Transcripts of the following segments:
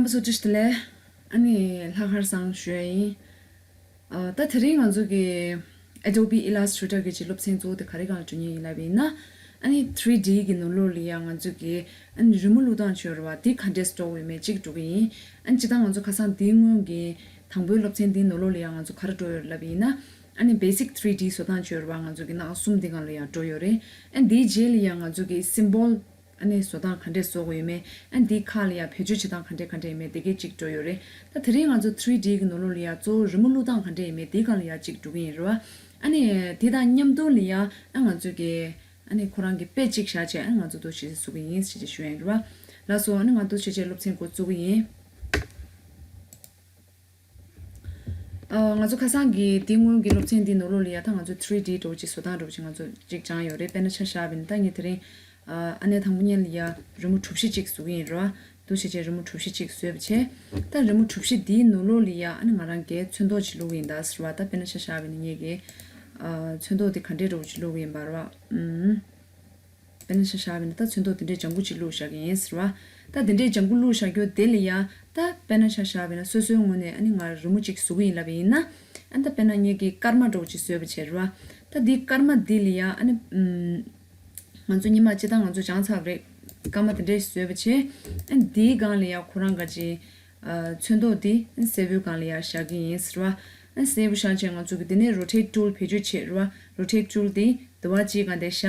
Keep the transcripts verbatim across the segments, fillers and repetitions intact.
སོ་བཀྲ་ཤིས་བདེ་ལེགས། ཨ་ནི་ལྷག་དཀར་བཟང་ཞུ་ཡ་ཡིན། ཨ་ད་དེ་རིང་ང་ཚོ་གི་Adobe Illustrator གི་ཅིག་སློབ་ཚན་གཙོ་བོ་དེ་ག་རེ་སྒང་ལ་འགྲོ་མཁན་ཡིན་ལབ་པ་ཡིན་ན། ཨ་ནི་three D གི་ནང་ལོགས་ལ་ཡ་ང་ཚོ་གི་ཨ་ནི་རི་མོ་བླུགས་སྟངས་ཅིག་ཡོད་རེད་བ། དེ་ག་འདྲས་འགྲོ་གི་ཡོད་མེད་ཅིག་འགྲོ་གི་ཡིན། ཨ་ནི་སྤྱིར་བཏང་ང་ཚོ་ཁ་སང་དེའི་སྔོན་གྱི་དང་པོའི་སློབ་ཚན་དེའི་ནང་ལོགས་ལ་ཡ་ང་ཚོ་ག་རེ་འགྲོ་ཡོད་རེད་ལབ་པ་ཡིན་ན། ཨ་ནི་basic three D བཟོ་སྟངས་ཅིག་ཡོད་རེད་བ། ང་ཚོ་གི་སྣ་ཁ་གསུམ་དེ་སྒང་ལ་ཡ་འགྲོ་ཡོད་རེད། ཨ་ནི་དེའི་རྗེས་ལ་ཡ་ང་ཚོ་གི་symbol ཨ་ནི་བཟོ་སྟངས་ག་འདྲས་བཟོ་དགོས་ཡོད་མེད། ཨ་ནི་འདིའི་ཁ་ལ་ཡ་བེད་སྤྱོད་བྱེད་སྟངས་ག་འདྲས་ག་འདྲས་ཡོད་མེད་དེ་གས་གཅིག་འགྲོ་ཡོད་རེད། ད་དེ་རིང་ང་ཚོ་three D གི་ནང་ལོགས་ལ་ཡ་གཙོ་བོ་རི་མོ་བླུགས་སྟངས་ག་འདྲས་ཡོད་མེད་དེའི་སྒང་ལ་ཡ་གཅིག་འགྲོ་གི་ཡིན་རེད་བ། ཨ་ནི་དེ་དང་མཉམ་དུ་ལ་ཡ་ཨ་ང་ཚོ་གི་ཨ་ནི་ཁོ་རང་གི་དཔེ་གཅིག་བཞག་བྱས་ཨ་ང་ཚོ་འདུག་བྱེད་བཟོ་གི་ཡིན་ཞེས་ཞུ་ཡ་ཡིན་རེད་བ། ལགས་སོ། ཨ་ནི་ང་འདུག་བྱེད་བྱས་སློབ་ཚན་འགོ་བཙུགས་གི་ཡིན། ཨ་ང་ཚོ་ཁ་སང་གི་དེ་སྔོན་གྱི་སློབ་ཚན་འདིའི་ནང་ལོགས་ལ་ཡ་ད་ང་ཚོ་three D འདྲ་བོ་ཅིག་བཟོ་སྟངས་འདྲ་བོ་ཅིག་ང་ཚོ་ཅིག་སྦྱངས་ཡོད་རེད། དཔེར་ན་ཆ་བཞག་པ་ཡིན་ན་ད་ངས་དེ་རིང་ཨ་ཨ་ནི་དང་པོ་ཉིད་ལ་ཡ་རི་མོ་གྲུ་བཞི་ཅིག་བཟོ་གི་ཡིན་རེད་བ། འདུག་བྱེད་བྱས་རི་མོ་གྲུ་བཞི་ཅིག་བཟོས་པ་བྱས། ད་རི་མོ་གྲུ་བཞི་འདིའི་ནང་ལོགས་ལ་ཡ་ཨ་ནི་ང་རང་གིས་ཚོན་མདོག་ཅིག་བླུགས་ཡིན་ད་ཟེར་བ། ད་དཔེར་ན་ཆ་བཞག་པ་ཡིན་ན་ངས་ཀྱི་ཨ་ཚོན་མདོག་འདི་ག་འདྲས་འདྲ་བོ་ཅིག་བླུགས་ཡིན་པ་རེད་བ། ཨུམ། དཔེར་ན་ཆ་བཞག་པ་ཡིན་ན་ད་ཚོན་མདོག་དེ་འདྲའི་ལྗང་གུ་ཅིག་བླུགས་བཞག་གི་ཡིན་ཟེར་བ། ད་དེ་འདྲའི་ལྗང་གུ་བླུགས་བཞག་རྒྱུ་དེ་ལ་ཡ་ད་དཔེར་ན་ཆ་བཞག་པ་ཡིན་ན་སོ་སོའི་ངོས་ནས་ཨ་ནི་ང་རི་མོ་ཅིག་བཟོ་གི་ཡིན་ལབ་པ་ཡིན་ན། ཨ་ད་དཔེར་ན་ངེད་ཀྱིས་སྐར་མ་འདྲ་བོ་ཅིག་བཟོས་པ་བྱས་རེད་བ། ད་འདི་སྐར་མ་འདི་ལ་ཡ་ཨ་ནི་ཨུམ། ང་ཚོ་ཉི་མ་སྤྱིར་བཏང་ང་ཚོ་སྦྱངས་ཚར་བ་རེད། སྐར་མ་དེ་འདྲས་བཟོས་པ་བྱས། ཨ་འདིའི་སྒང་ལ་ཡ་ཁོ་རང་ག་ཅིག་ཨ་ཚོན་མདོག་འདི་སེར་པོའི་སྒང་ལ་ཡ་བཞག་གི་ཡིན་ཟེར་བ། ཨ་སེར་པོ་བཞག་བྱས་ང་ཚོ་གི་དེ་ནས་rotate tool བེད་སྤྱོད་བྱེད་རེད་བ། rotate tool འདི་དུ་བ་གཅིག་སྒང་དེ་བཞག་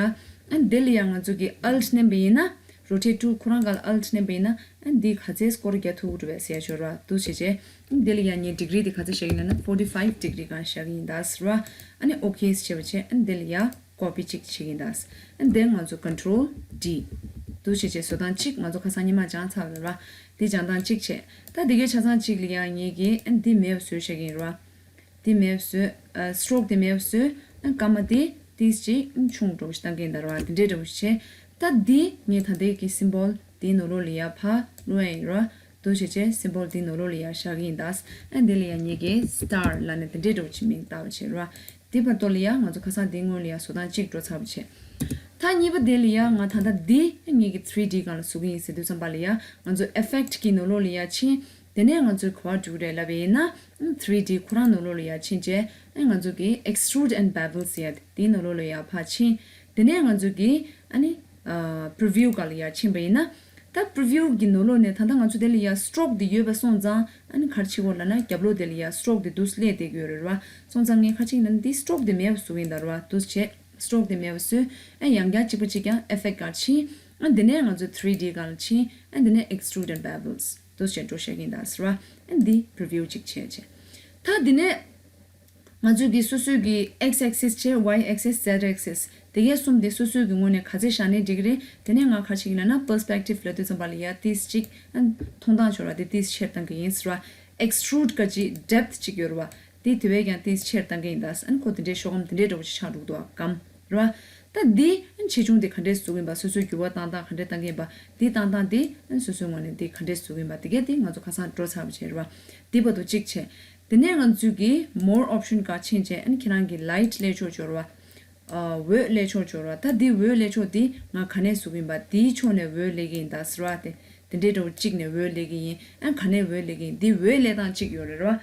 ཨ་འདི་ལ་ཡ་ང་ཚོ་གི་Alt མནན་པ་ཡིན་ན། rotate tool ཁོ་རང་སྒང་ལ་Alt མནན་པ་ཡིན་ན། ཨ་འདི་ག་ཚད་སྐོར་རྒྱག་ཐུབ་ཀྱི་རེད་པས་ཟེར་ཡ་ཅིག་ཡོད་རེད་བ། འདུག་བྱེད་བྱས། ཨ་འདི་ལ་ཡ་ངས་degree འདི་ག་ཚད་བཞག་གི་ཡིན་ལབ་ན་forty five degree སྒང་བཞག་གི་ཡིན་ད་ཟེར་བ། ཨ་ནི་okay བྱས་པ་བྱས། ཨ་འདི་ལ་ཡ་copy གཅིག་བྱེད་ཀྱི་ཡིན་ད། ཨ་འདི་ང་ཚོ་control D འདུག་བྱེད་བྱས་བཟོ་སྟངས་གཅིག་ང་ཚོ་ཁ་སང་ཉི་མ་སྦྱངས་ཚར་བ་རེད་བ། འདི་སྦྱང་སྟངས་གཅིག་བྱས། ད་འདི་གའི་ཆ་ཚང་གཅིག་ལ་ཡ་ངེད་ཀྱིས་ཨ་འདི་མེད་པ་བཟོས་བཞག་གི་ཡིན་རེད་བ། འདི་མེད་པ་བཟོས། ཨ་stroke འདི་མེད་པ་བཟོས། ཨ་སྐར་མ་འདི་ཏིས་ཅིག་ཨ་ཆུང་འགྲོ་ཞིག་བཏང་གི་ཡིན་ད་རེད་བ། འདི་འདྲའི་འདྲ་བོ་ཞིག་བྱས། ད་འདི་ངས་ད་ལྟའི་གི་symbol འདིའི་ནང་ལོགས་ལ་ཡ་ཕར་བླུགས་ཡ་ཡིན་རེད་བ། འདུག་བྱེད་བྱས་symbol འདིའི་ནང་ལོགས་ལ་ཡ་བཞག་གི་ཡིན་ད། ཨ་འདི་ལ་ཡ་ངེད་ཀྱིས་star ལབ་ནས་འདི་འདྲའི་འདྲ་བོ་ཅིག་མིང་བཏགས་པ་བྱས་རེད་བ། འདི་བར་དོ་ལ་ཡ་ང་ཚོ་ཁ་སང་འདི་སྔོན་ལ་ཡ་བཟོ་སྟངས་གཅིག་འགྲོ་ཚར་བ་བྱས། ད་གཉིས་པ་དེ་ལ་ཡ་ང་ད་ལྟ་འདི་ངེད་ཀྱི་three D སྒང་ལ་བཟོ་གི་ཡིན་ཟེར་དུས་ཙམ་པ་ལ་ཡ་ང་ཚོ་effect གི་ནང་ལོགས་ལ་ཡ་ཕྱིན། དེ་ནས་ང་ཚོས་ག་པར་འགྲོ་གི་རེད་ལབ་པ་ཡིན་ན། three D ཁོ་རང་ནང་ལོགས་ལ་ཡ་ཕྱིན་བྱས། ང་ཚོ་གི་extrude and bevel ཟེར་ཡ་དེའི་ནང་ལོགས་ལ་ཡ་ཕར་ཕྱིན། དེ་ནས་ང་ཚོ་གི་ཨ་ནི་preview སྒང་ལ་ཡ་ཕྱིན་པ་ཡིན་ན། ད་preview གི་ནང་ལོགས་ནས་ད་ལྟ་ང་ཚོ་དེ་ལ་ཡ་stroke དེ་ཡོད་པ་སོང་ཙང་། ཨ་ནི་ག་རེ་བྱེད་དགོས་ལབ་ན། རྒྱབ་ལོགས་དེ་ལ་ཡ་stroke དེ་འདུག་སླེབས་བསྡད་ཀྱི་ཡོད་རེད་བ། སོང་ཙང་ངས་ག་རེ་བྱེད་ཀྱི་ཡིན་ན་འདི་stroke དེ་མེད་པ་བཟོ་གི་ཡིན་ད་རེད་བ། འདུག་བྱས་stroke དེ་མེད་པ་བཟོས། ཨ་ཡང་བསྐྱར་གཅིག་པ་གཅིག་རྐྱང་effect སྒང་ཕྱིན། ཨ་འདི་ནས་ང་ཚོ་three D སྒང་ལ་ཕྱིན། ཨ་འདི་ནས extrude and bevels འདུག་བྱས་འགྲོ་བཤད་ཀྱི་ཡིན་ད་ཟེར་བ། ཨ་འདི་preview གཅིག་བྱས་བྱས། ད་འདི་ནས་ང་ཚོས་ཀྱི་སོ་སོའི་གི་x axis བྱས། y axis, z axis དེ་གས་གསུམ་དེ་སོ་སོའི་གི་ངོས་ནས་ག་ཚད་བཞག་ནའི་འགྲིག་གི་རེད། དེ་ནས་ང་ག་རེ་བྱེད་ཀྱི་ཡིན་ལབ་ན་perspective ལབ་དུས་ཙམ་པ་ལ་ཡ་ཏིས་གཅིག་ཨ་མཐོང་སྟངས་ཅིག་ཡོད་རེད་བ། དེ་ཏིས་ཆེར་བཏང་གི་ཡིན་ཟེར་བ། extrude ག་ཅིག་depth གཅིག་ཡོད་རེད་བ། དེ་དེ་བས་ཀྱང་ཏིས་ཆེར་བཏང་གི་ཡིན་ད། ཨ་ནི་ཁོ་དེ་འདྲའི་ཤོག་སྒམ་དེ་འདྲའི་འདྲ་བོ་ཅིག་ཆགས་འགྲོ་གི་འདུག་བ། སྒམ་རེད་བ། ད་འདི་ཨ་ནི་ཆེ་ཆུང་དེ་ག་འདྲས་བཟོ་གི་ཡིན་པ། སོ་སོའི་འགྱུར་བ་བཏང་སྟངས་ག་འདྲས་བཏང་གི་ཡིན་པ། འདི་བཏང་སྟངས་དེ་ཨ་ནི་སོ་སོའི་ངོས་ནས་འདི་ག་འདྲས་བཟོ་གི་ཡིན་པ། དེ་གས་དེ་ང་ཚོ་ཁ་སང་འགྲོ་ཚར་བ་བྱས་རེད་བ། དེ་བར་དུ་གཅིག་བྱས། དེ་ནས་ང་ཚོས་ཀྱི་more option སྒང་ཕྱིན་བྱས། ཨ་ནི་ཁྱེད་རང་གི་light སླེབས་ཆོག་ཅིག་ཡོད་རེད་བ། འོད་སླེབས་ཆོག་ཅིག་ཡོད་རེད་བ། ད་འདི་འོད་སླེབས་ཆོག་འདི་ང་ག་ནས་བཟོ་གི་ཡིན་པ། འདིའི་ཕྱོགས་ནས་འོད་སླེབས་ཀྱི་ཡིན་ད་ཟེར་བ། དེ་དེ་འདྲའི་འདྲ་བོ་གཅིག་ནས་འོད་སླེབས་ཀྱི་ཡིན། ཨ་ག་ནས་འོད་སླེབས་ཀྱི་ཡིན། འདི་འོད་སླེབས་སྟངས་གཅིག་ཡོད་རེད་བ།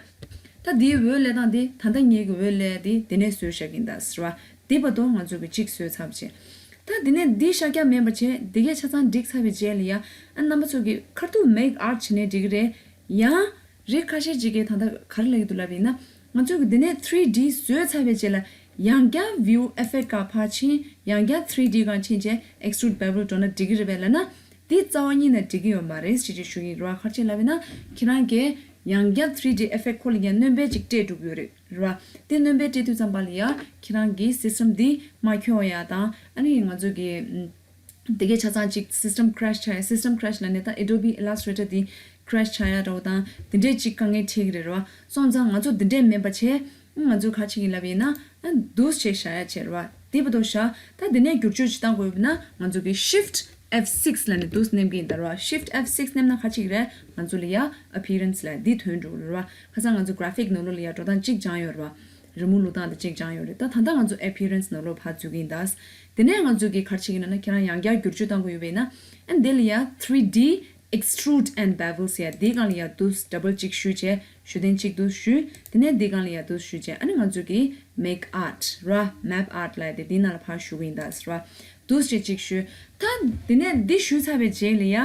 ད་འདིའི་འོད་སླེབས་སྟངས་འདི་ད་ལྟ་ངེད་ཀྱི་འོད་སླེབས་འདི་དེ་ནས་བཟོས་བཞག་གི་ཡིན་ད་ཟེར་བ། དེ་བར་དུ་ང་ཚོ་གི་གཅིག་བཟོས་ཚར་བ་བྱས། ད་དེ་ནས་འདི་ཤར་རྒྱག་མེད་པ་བྱས། འདི་གས་ཆ་ཚང་འགྲིག་ཚར་བའི་རྗེས་ལ་ཡ། ཨ་རྣམ་པ་ཚོ་གི་ཁར་ཐུག་make art བྱས་ནས་འགྲིག་གི་རེད། ཡང་རིགས་ཁ་ཤས་ཅིག་གིས་ད་ལྟ་ག་རེ་ལབ་ཀྱི་འདུག་ལབ་པ་ཡིན་ན། ང་ཚོས་ཀྱི་འདི་ནས་three D བཟོས་ཚར་བའི་རྗེས་ལ་ཡང་བསྐྱར་view effect སྒང་ཕར་ཕྱིན། ཡང་བསྐྱར་three D སྒང་ཕྱིན་བྱས་extrude bevel འགྲོ་ན་འགྲིག་གི་རེད་པས་ལབ་ན། འདི་རྩ་བ་ཉིད་ནས་འགྲིག་གི་ཡོད་མ་རེད་ཅེས་ཅིག་ཞུ་གི་ཡིན་རེད་བ། ག་རེ་བྱས་ལབ་པ་ཡིན་ན། ཁྱེད་རང་གིས་ཡང་བསྐྱར་three D effect ཁོ་ལ་ཡང་སྣོན་པ་ཅིག་སྤྲད་འགྲོ་གི་ཡོད་རེད། རེད་བ། དེ་སྣོན་པ་སྤྲད་དུས་ཙམ་པ་ལ་ཡ་ཁྱེད་རང་གི་system འདི་མ་འཁྱོག་ཡ་དང་། ཨ་ནི་ང་ཚོ་གི་ཨམ། དེ་གའི་ཆ་ཚང་གཅིག་system crash ཆགས་ཡ། system crash ལབ་ནས་ད་Adobe Illustrator འདི་crash ཆགས་ཡ་འདྲ་བོ་དང་། དེ་འདྲས་ཅིག་དཀའ་ངལ་འཕྲད་ཀྱི་རེད་རེད་བ། སོང་ཙང་ང་ཚོ་དེ་འདྲས་མིན་པ་བྱས། ང་ཚོ་ག་རེ་བྱེད་ཀྱི་ཡིན་ལབ་པ་ཡིན་ན། ཨ་འདུག་སེ་བཞག་ཡ་བྱས་རེད་བ། དེ་བར་དུ་བཞག་ད་དེ་ནས་བསྒྱུར་བཅོས་ཅིག་བཏང་དགོས་ཡོད་ན་ང་ཚོ་གི་shift F six ལབ་ནས་འདུག་སེ་མནན་གྱི་ཡིན་ད་རེད་བ། shift F six མནན་ན་ག་རེ་བྱེད་ཀྱི་རེད། ང་ཚོ་ལ་ཡ་appearance ལབ་འདི་ཐོན་འགྲོ་གི་རེད་བ། ཁ་སང་ང་ཚོ་graphic ནང་ལོགས་ལ་ཡ་འགྲོ་སྟངས་གཅིག་སྦྱངས་ཡོད་རེད་བ། རི་མོ་བླུགས་སྟངས་དང་གཅིག་སྦྱངས་ཡོད་རེད། ད་ད་ལྟ་ང་ཚོ་appearance ནང་ལོགས་ཕར་འཛུལ་གྱི་ཡིན་ད། དེ་ནས་ང་ཚོ་གི་ག་རེ་བྱེད་ཀྱི་ཡིན་ན། ཁྱེད་རང་ཡང་བསྐྱར་བསྒྱུར་བཅོས་བཏང་དགོས་ཡོད་པ་ཡིན་ན། ཨ་འདི་ལ་ཡ་three D extrude and bevel ཟེར་ཡ་འདིའི་སྒང་ལ་ཡ་འདུག་སེ་double click ཞུས་བྱས། ཞུ་རྟེན་གཅིག་འདུག་སེ་ཞུས། དེ་ནས་འདིའི་སྒང་ལ་ཡ་འདུག་སེ་ཞུས་བྱས། ཨ་ནི་ང་ཚོ་གི་make art ར། map art ལབ་ཡ་དེ་འདིའི་ནང་ལ་ཕར་ཞུ་གི་ཡིན་ད་ཟེར་བ། འདུག་སེ་གཅིག་ཞུས། ད་དེ་ནས་འདི་ཞུས་ཚར་བའི་རྗེས་ལ་ཡ།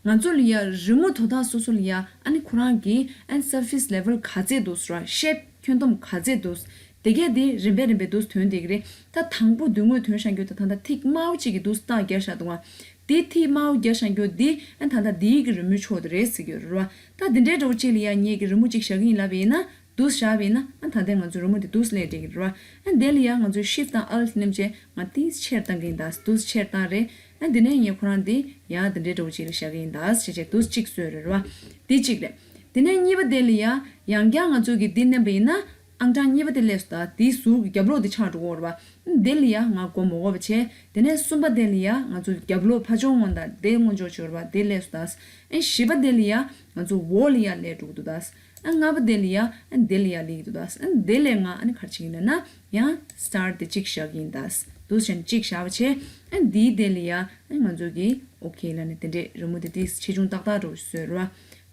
ང་ཚོ་ལ་ཡ་རི་མོ་དོ་བདག་སོ་སོ་ལ་ཡ་ཨ་ནི་ཁོ་རང་གི་ཨ་ནི་surface level ག་ཚད་འདུག་ཟེར་བ། shape ཁྱོན་བསྡོམས་ག་ཚད་འདུག་དེ་གས་དེ་རིམ་པས་རིམ་པས་འདུག་སེ་ཐོན་བསྡད་ཀྱི་རེད། ད་དང་པོ་མདུན་ངོས་ཐོན་བཞག་རྒྱུ་དེ་ད་ལྟ་ཐིག་དམར་པོ་གཅིག་གིས་འདུག་སེ་རྟགས་བརྒྱབ་བཞག་འདུག་ག་དེ་ཐིག་དམར་པོ་བརྒྱབ་བཞག་རྒྱུ་དེ་ཨ་ད་ལྟ་དེའི་གི་རི་མོའི་ཕྱོགས་དེ་རེད་ཟེར་གྱི་ཡོད་རེད་བ། ད་དེ་འདྲའི་འདྲ་བོ་གཅིག་ལ་ཡ་ངེད་ཀྱིས་རི་མོ་གཅིག་བཞག་གི་ཡིན་ལབ་པ་ཡིན་ན། འདུག་སེ་བཞག་པ་ཡིན་ན་ཨ་ད་ལྟའི་ང་ཚོའི་རི་མོ་དེ་འདུག་སེ་སླེབས་བསྡད་ཀྱི་རེད་བ། ཨ་དེ་ལ་ཡ་ང་ཚོས་shift དང་alt མནན་བྱས་ང་དེ་ཆེར་བཏང་གི་ཡིན་ད། འདུག་སེ་ཆེར་བཏང་རེད། ཨ་དེ་ནས་ངས་ཁོ་རང་དེ་ཡ་དེ་འདྲའི་འདྲ་བོ་གཅིག་ལ་བཞག་གི་ཡིན་ད་ཟེར་བྱས་འདུག་སེ་གཅིག་བཟོས་རེད་བ། དེ་གཅིག་རེད། དེ་ནས་གཉིས་པ་དེ་ལ་ཡ་ཡང་བསྐྱར་ང་ཚོས་ཀྱི་འདི་མནན་པ་ཡིན་ན། ཨང་གྲངས་གཉིས་པ་དེ་སླེབས་སོང་ད། དེའི་ཟུར་གྱི་རྒྱབ་ལོགས་དེ་ཆགས་འགྲོ་གི་ཡོད་རེད་བ། དེ་ལ་ཡ་ང་མགོ་མ་འཁོར་བ་བྱས། དེ་ནས་གསུམ་པ་དེ་ལ་ཡ་ང་ཚོ་རྒྱབ་ལོགས་ཕར་ཕྱོགས་ངོས་དང་དེ་སྔོན་ཕྱོགས་ཕྱོགས་རེད་བ། དེ་སླེབས་སོང་ད། ཨེ་བཞི་པ་དེ་ལ་ཡ་ང་ཚོ་འོག་ལ་ཡ་སླེབས་འགྲོ་གི་འདུག་ད། ཨེ་ལྔ་པ་དེ་ལ་ཡ་ཨེ་དེ་ལ་ཡ་སླེབས་ཀྱི་འདུག་ད། ཨེ་དེ་ལས་ང་ཨ་ནི་ག་རེ་བྱེད་ཀྱི་ཡིན་ལབ་ན་ཡང་star དེ་གཅིག་བཞག་གི་ཡིན་ད། འདུག་སེ་གཅིག་བཞག་པ་བྱས། ཨེ་འདིའི་དེ་ལ་ཡ་ཨེ་ང་ཚོ་གི་okay ལབ་ནས་དེ་འདྲས་རི་མོ་དེ་དེ་ཆེ་ཆུང་ཏག་ཏག་འདྲ་བོ་བཟོས་རེད་བ།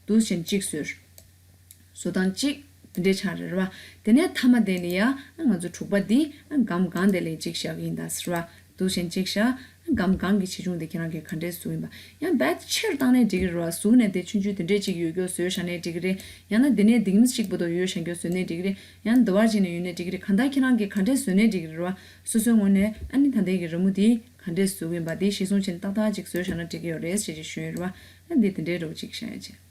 འདུག་སེ་གཅིག་བཟོས། བཟོ་སྟངས་གཅིག་དེ་འདྲས་ཆགས་རེད་བ། དེ་ནས་མཐའ་མ་དེ་ལ་ཡ་ང་ཚོ་དྲུག་པ་འདི་སྒམ་སྒང་དེ་ལ་གཅིག་བཞག་གི་ཡིན་ད་ཟེར་བ། འདུག་སེ་གཅིག་བཞག་སྒམ་སྒང་གི་ཆེ་ཆུང་དེ་ཁྱེད་རང་གིས་ག་འདྲས་བཟོ་ཡིན་པ། ཡང་རྦད་ཆེར་བཏང་ནའི་འགྲིག་གི་རེད་བ། གཟུགས་ནས་དེ་ཆུང་ཆུང་དེ་འདྲས་གཅིག་ཡོད་རྒྱུ་བཟོས་བཞག་ནའི་འགྲིག་གི་རེད། ཡང་ན་དེ་ནས་དེ་གིམ་གཅིག་པོ་དོ་ཡོད་བཞག་རྒྱུ་བཟོས་ནའི་འགྲིག་གི་རེད། ཡང་འདི་བར་བྱས་ནས་ཡོད་ནའི་འགྲིག་གི་རེད། གང་ལྟར་ཁྱེད་རང་གིས་ག་འདྲས་བཟོས་ནའི་འགྲིག་གི་རེད་བ། སོ་སོའི་ངོས་ནས་ཨ་ནི་ད་ལྟའི་གི་རི་མོ་དེ་ག་འདྲས་བཟོ་གི་ཡིན་པ་དེ་གཞིར་བཟུང་བྱས་ནས་ཏག་ཏག་ཅིག་བཟོས་བཞག་ན་འགྲིག་གི་ཡོད་རེད་ཞེས་ཅིག་ཞུས་ཡོད་རེད་བ། ཨ་འདི་དེ་འདྲའི་རོགས་ཅིག་བཞག་ཡ་བྱས།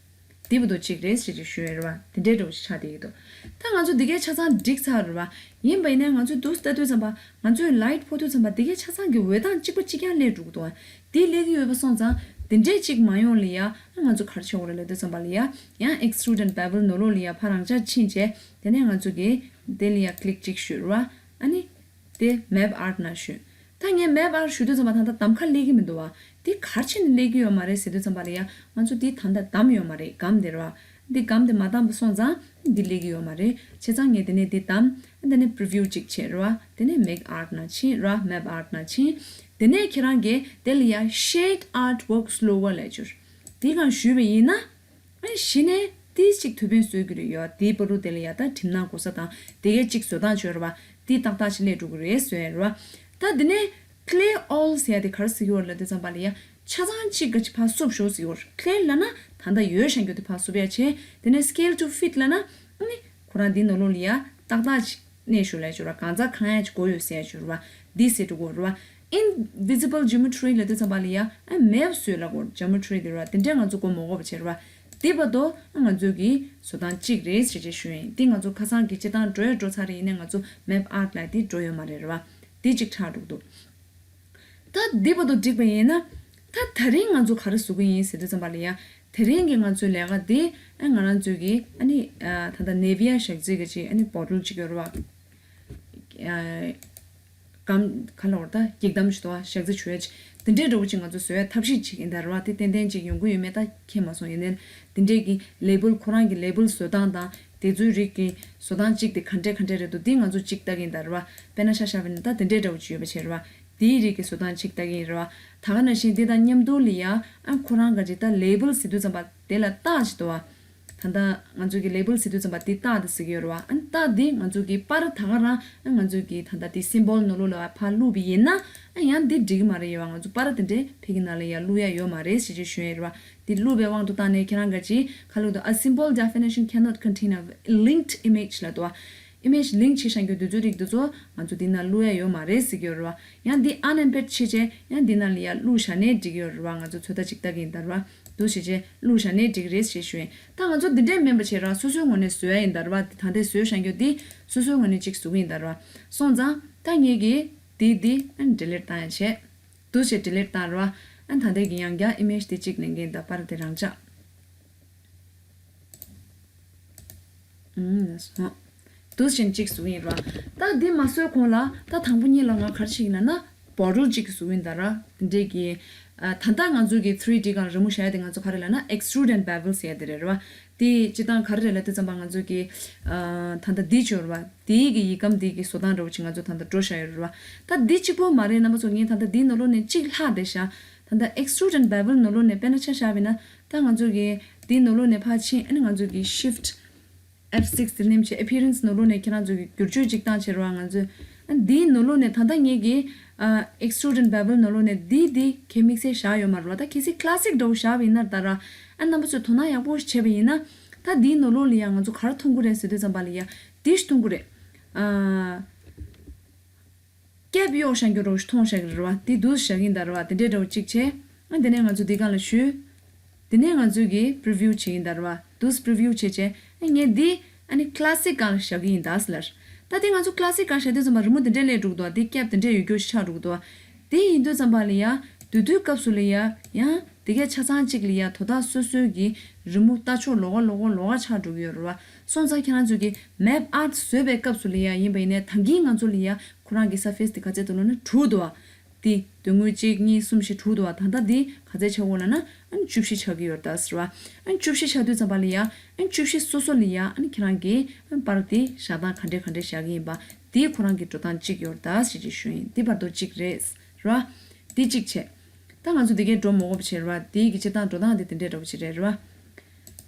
འདི་བུ་དོ་གཅིག་རེད་ཞེས་ཅིག་ཞུས་ཡོད་རེད་བ། དེ་འདྲའི་འདྲ་བོ་ཞིག་ཆགས་བསྡད་ཀྱི་འདུག་ད་ང་ཚོ་འདི་གའི་ཆ་ཚང་འགྲིག་ཚར་རེད་བ། ཡིན་པ་ཡིན་ནའི་ང་ཚོས་འདུག་ལྟ་དུས་ཙམ་པ། ང་ཚོས་light ཕོག་དུས་ཙམ་པ་འདི་གའི་ཆ་ཚང་གི་འོད་སྟངས་གཅིག་པ་གཅིག་རྐྱང་སླེབས་འགྲོ་གི་འདུག་དེ་སླེབས་ཀྱི་ཡོད་པ་སོང་ཙང་། དེ་འདྲས་གཅིག་མ་ཡོང་ལ་ཡ། ཨ་ང་ཚོ་ག་རེ་བྱེད་དགོས་རེད་ལབ་དུས་ཙམ་པ་ལ་ཡ། ཡང་extrude and bevel ནོར་ལོག་ལ་ཡ་ཕར་རང་འཇགས་ཕྱིན་བྱས། དེ་ནས་ང་ཚོ་གིས་དེ་ལ་ཡ་click གཅིག་ཞུས་རེད་བ། ཨ་ནི། དེ་map art ནང་ཞུས། ད་ངས་map art ཞུ་དུས་ཙམ་པ་ད་ལྟ་གདམ་ཁ་སླེབས་ཀྱི་མི་འདུག་བ། འདི་ག་རེ་བྱས་ནས་སླེབས་ཀྱི་ཡོད་མ་རེད་ཟེར་དུས་ཙམ་པ་ལ་ཡ། ང་ཚོ་འདི་ད་ལྟ་གདམ་ཡོད་མ་རེད། སྒམ་དེ་རེད་བ། འདི་སྒམ་དེ་མ་གདམ་པ་སོང་ཙང་འདི་སླེབས་ཀྱི་ཡོད་མ་རེད། བྱས་ཙང་ངས་དེ་ནས་འདི་གདམ། དེ་ནས་preview གཅིག་བྱས་རེད་བ། དེ་ནས་make art ནང་ཕྱིན་རེད་བ། map art ནང་ཕྱིན། དེ་ནས་ཁྱེད་རང་གིས་དེ་ལ་ཡ་shade art work slower ལབ་ཅིག་ཡོད་རེད། འདི་སྒང་ཞུས་པ་ཡིན་ན། ཨ་གཞི་ནས་ཏིས་གཅིག་ཐུག་ཕན་གསོས་ཀྱི་རེད་ཡོད། དེའི་བར་དུ་དེ་ལ་ཡ་ད་གྲིབ་ནག་གོ་ས་དང་དེ་གའི་གཅིག་བཟོ་སྟངས་བྱོས་རེད་བ། ཏིས་ཏག་ཏག་ཅིག་སླེབས་འགྲོ་གི་རེད་བཟོས་ཡ་རེད་བ། ད་འདི་ནས་clear all ཟེར་ཡ་དེ་ག་རེ་ཟེར་གྱི་ཡོད་རེད་ལབ་དུས་ཙམ་པ་ལ་ཡ། ཆ་ཚང་གཅིག་ག་ཅིག་ཕར་བསུབ་ཤོག་ཟེར་གྱི་ཡོད་རེད། clear ལབ་ན་ད་ལྟ་ཡོད་བཞག་རྒྱུ་དེ་ཕར་བསུབ་ཡ་བྱས། དེ་ནས་scale to fit ལབ་ན། ཨ་ནི་ཁོ་རང་འདི་ནང་ལོགས་ལ་ཡ་ཏག་ཏག་ཅིག་གནས་ཤོག་ལབ་ཀྱི་ཡོད་རེད་བ། གང་ཙམ་གང་ཡ་ཅིག་དགོས་ཡོད་ཟེར་ཡ་ཅིག་ཡོད་རེད་བ། འདི་ཟེར་འགྲོ་གི་ཡོད་རེད་བ། invisible geometry ལབ་དུས་ཙམ་པ་ལ་ཡ། ཨ་map བཟོས་ལབ་ཀྱི་ཡོད་རེད། geometry དེ་རེད་བ། དེ་འདྲས་ང་ཚོ་མགོ་མ་འཁོར་བ་བྱས་རེད་བ། དེ་བར་དུ་ང་ཚོ་གི་བཟོ་སྟངས་གཅིག་རེད་ཟེར་བྱས་ཞུ་ཡིན། དེ་ང་ཚོ་ཁ་སང་གི་སྤྱིར་བཏང་འགྲོ་ཡ་འགྲོ་ཚར་རེད། ཡིན་ནའི་ང་ཚོ་map art ལབ་དེ་འགྲོ་ཡོད་མ་རེད་རེད་བ། དེ་གཅིག་ཆགས་འགྲོ་གི་འདུག་ད་འདི་བར་དུ་འགྲིག་པ་ཡིན་ན། ད་དེ་རིང་ང་ཚོ་ག་རེ་བཟོ་གི་ཡིན་ཟེར་དུས་ཙམ་པ་ལ་ཡ། དེ་རིང་གི་ང་ཚོའི་ལས་ཀ་འདི་ཨ་ང་རང་ཚོའི་གི་ཨ་ནི་ཨ་ད་ལྟ་ནེ་བི་ཡ་ཞག་རྩི་གི་ཅིག་ཨ་ནི་bottle ཅིག་ཡོད་རེད་བ། ཨ་སྒམ་ག་ལ་བར་ད་འགྱིག་དམ་ཞིག་འདུག་བ། ཞག་རྩི་བྱུག་ཡ་ཅིག་དེ་འདྲའི་འདྲ་བོ་ཅིག་ང་ཚོ་བཟོ་ཡ་ཐབས་ཤེས་བྱེད་ཀྱི་ཡིན་ད་རེད་བ། དེ་ཏན་ཏན་ཅིག་ཡོང་གི་ཡོད་མེད་ད་མཁྱེན་མ་སོང་། ཡིན་ནའི་དེ་འདྲའི་གི་label ཁོ་རང་གི་label བཟོ་སྟངས་དང་དེ་ཚོའི་རིགས་ཀྱི་བཟོ་སྟངས་གཅིག་དེ་ག་འདྲས་ག་འདྲས་རེད་འདུག་དེ་ང་ཚོ་ཅིག་ལྟ་གི་ཡིན་ད་རེད་བ། དཔེར་ན་ཤ་ཤ་བས་ན་ད་དེ་འདྲའི་འདྲ་བོ་ཅིག་ཡོད་པ་བྱས་རེད་བ། དེའི་རིགས་ཀྱི་བཟོ་སྟངས་གཅིག་ལྟ་གི་ཡིན་རེད་བ། ད་ག་ནང་བཞིན་དེ་དང་མཉམ་དུ་ལ་ཡ་ཨ་ཁོ་རང་ག་ཅིག་ད་label ཟེར་དུས་ཙམ་པ་དེ་ལ་རྟགས་ཅིག་འདུག་བ། ད་ལྟ་ང་ཚོ་གི་label ཟེར་དུས་ཙམ་པ་དེ་རྟགས་དེ་ཟེར་གི་ཡོད་རེད་བ། ཨ་རྟགས་དེ་ང་ཚོ་གི་པར་ད་ག་རང་ཨ་ང་ཚོ་གི་ད་ལྟ་དེ་symbol ནང་ལོགས་ལ་ཕར་བླུགས་པ་ཡིན་ན། ཨ་ཡང་དེ་འགྲིག་གི་མ་རེད་ཡོད་བ། ང་ཚོ་པར་དེ་འདྲས་ཕ་གི་ནང་ལ་ཡ་བླུགས་ཡ་ཡོད་མ་རེད་ཟེར་ཅིག་ཞུ་ཡ་རེད་བ། དེ་བླུགས་པའི་དབང་དུ་བཏང་ནས་ཁྱེད་རང་ག་ཅིག་ག་ལབ་འདུག A simple definition cannot contain a linked image ལབ་འདུག་བ། image link བྱེད་བཞག་རྒྱུ་དེ་ཚོའི་རིགས་དེ་ཚོ་ང་ཚོ་འདི་ན་བླུགས་ཡ་ཡོད་མ་རེད་ཟེར་གྱི་ཡོད་རེད་བ། ཡང་འདི་unembed བྱེད་བྱས་ཡང་འདི་ན་ལ་ཡ་བླུགས་བཞག་ནའི་འགྲིག་གི་ཡོད་རེད་བ། ང་ཚོ་ཚོད་ལྟ་ཅིག་ལྟ་གི་ཡིན་ད་རེད་བ། འདུག་བྱེད་བྱས་བླུགས་བཞག་ནའི་འགྲིག་རེད་ཞེས་ཞུ་ཡིན། ད་ང་ཚོ་འདི་འདྲའི་མིན་པ་བྱས་ར་སོ་སོའི་ངོས་ནས་བཟོ་ཡ་ཡིན་ད་རེད་བ། ད་ལྟའི་བཟོས་བཞག་རྒྱུ་འདི་སོ་སོའི་ངོས་ནས་ཅིག་བཟོ་གི་ཡིན་ད་རེད་བ། སོང་ཙང་ད་ངེད་ཀྱིས་འདི་འདི་delete བཏང་ཡ་བྱས། འདུག་བྱས་delete བཏང་རེད་བ། ཨ་ད་ལྟའི་གི་ཡང་བསྐྱར་image དེ་གཅིག་ལེན་གྱིན་ད་པར་དེ་རང་འཇགས། ཨུམ། འདུག་བྱས་གཅིག་བཟོ་གི་ཡིན་རེད་བ། ད་འདི་མ་བཟོས་གོང་ལ་ད་དང་པོ་ཉིད་ལ་ང་ག་རེ་བྱེད་ཀྱི་ཡིན་ལབ་ན་bottle གཅིག་བཟོ་གི་ཡིན་ད་ར། དེ་འདྲའི་གི་ཨ་ད་ལྟ་ང་ཚོའི་གི three D སྒང་རི་མོ་བཞག་ཡ་དེ་ང་ཚོ་ག་རེ་ལབ་ན་extrude and bevel ཟེར་ཡ་དེ་རེད་རེད་བ། དེ་སྤྱིར་བཏང་ག་རེ་རེད་ལབ་དུས་ཙམ་པ་ང་ཚོ་གི་ཨ་ད་ལྟ་འདི་བྱོས་རེད་བ། དེའི་གི་ཡིག་སྒམ་དེའི་གི་བཟོ་སྟངས་འདྲ་བོ་ཅིག་ང་ཚོ་ད་ལྟ་འགྲོ་བཞག་ཡོད་རེད་བ། ད་འདི་གཅིག་པོ་མ་རེད། རྣམ་པ་ཚོ་ངས་ད་ལྟ་འདིའི་ནང་ལོགས་ནས་གཅིག་ལྷག་བསྡད་ཤག་ད་ལྟ་extrude and bevel ནོར་ལུགས་ནས་དཔེར་ན་ཆ་བཞག་པ་ཡིན་ན། ད་ང་ཚོ་གི་འདིའི་ནོར་ལུགས་ནས་ཕར་ཕྱིན། ཨ་ནི་ང་ཚོ་གི་shift F six དེ་ནེམ་བྱས། appearance ནོར་ལུགས་ནས་ཁྱེད་རང་ཚོ་གི་བསྒྱུར་བཅོས་གཅིག་བཏང་བྱས་རེད་བ། ང་ཚོས་ཨ་འདིའི་ནོར་ལུགས་ནས། ད་ལྟ་ངེད་ཀྱིས་ཨ་extrude and bevel ནོར་ལུགས་ནས་འདི་འདི་གད་དམིགས་བསལ་བཞག་ཡོད་མ་རེད་བ། ད་གལ་སྲིད་classic འདྲ་བོ་བཞག་པ་ཡིན་ན། ད་ར་ཨ་རྣམ་པ་ཚོས་དོ་སྣང་ཡག་པོ་བྱས་པ་ཡིན་ན། ད་འདིའི་ནོར་ལུགས་ལ་ཡ་ང་ཚོ་ག་རེ་མཐོང་གི་རེད་ཟེར་དུས་ཙམ་པ་ལ་ཡ་འདི་ཞིག་མཐོང་གི་རེད། ཨ་ཀེབ་གཡོག་བཞག་རྒྱུ་རོ་ཞིག་མཐོང་བཞག་གི་རེད་བ། དེ་འདུག་བཞག་གིན་ད་རེད་བ། དེ་འདྲའི་འདྲ་བོ་གཅིག་བྱས། ཨ་དེ་ནས་ང་ཚོ་འདི་སྒང་ལ་ཞུས། དེ་ནས་ང་ཚོས་ཀྱི་preview བྱེད་ཀྱིན་ད་རེད་བ། འདུག་preview བྱས་བྱས། ཨ་ངས་འདི་ཨ་ནི་classic སྒང་ལ་བཞག་གི་ཡིན་ད་ཟེར་ལར། ད་དེ་ང་ཚོ་classic སྒང་བཞག་དུས་ཙམ་པ་རི་མོ་དེ་འདྲས་སླེབས་འགྲོ་གི་འདུག་བ། དེ་ཀེབ་དེ་འདྲས་ཡོད་རྒྱུ་ཞིག་ཆགས་འགྲོ་གི་འདུག་བ། དེ་ཡིན་དུས་ཙམ་པ་ལ་ཡ་དུས་དུས་སྐབས་སུ་ལ་ཡ་ཡང་དེ་གས་ཆ་ཚང་གཅིག་ལ་ཡ་དོ་བདག་སོ་སོའི་གི་རི་མོ་ལྟ་ཕྱོགས་ལོགས་ཀ་ལོགས་ཀ་ལོགས་ཀ་ཆགས་འགྲོ་གི་ཡོད་རེད་བ། སོང་ཙང་ཁྱེད་རང་ཚོས་ཀྱི་map art བཟོས་པའི་སྐབས་སུ་ལ་ཡ་ཡིན་པ་ཡིན་ནའི། ད་གིན་ང་ཚོ་ལ་ཡ་ཁོ་རང་གི་surface དེ་ག་ཚད་འདུག་ལབ་ན་དྲུག་འདུག་བ། དེ་དོན་དངོས་གཅིག་གཉིས་གསུམ་བཞི་དྲུག་འདུག་བ། ད་ལྟ་དེ་ག་ཚད་ཆགས་ཡོད་ལབ་ན། ཨ་ནི་བཅུ་བཞི་ཆགས་ཀྱི་ཡོད་རེད་ད་ཟེར་བ། ཨ་ནི་བཅུ་བཞི་ཆགས་དུས་ཙམ་པ་ལ་ཡ། ཨ་ནི་བཅུ་བཞི་སོ་སོ་ལ་ཡ། ཨ་ནི་ཁྱེད་རང་གིས་ཨ་ནི་པར་དེ་བཞག་སྟངས་ག་འདྲས་ག་འདྲས་བཞག་གི་ཡིན་པ། དེ་ཁོ་རང་གི་འགྲོ་སྟངས་གཅིག་ཡོད་རེད་ད་ཟེར་ཅིག་ཞུ་ཡིན། དེ་བར་དོ་གཅིག་རེད་ཟེར་བ། དེ་གཅིག་བྱས། ད་ང་ཚོ་དེ་གའི་འགྲོ་མ་དགོས་པ་བྱས་རེད་བ། དེའི་གི་སྤྱིར་བཏང་འགྲོ་སྟངས་དེ་དེ་འདྲས་འདྲ་བོ་ཅིག་རེད་རེད་བ།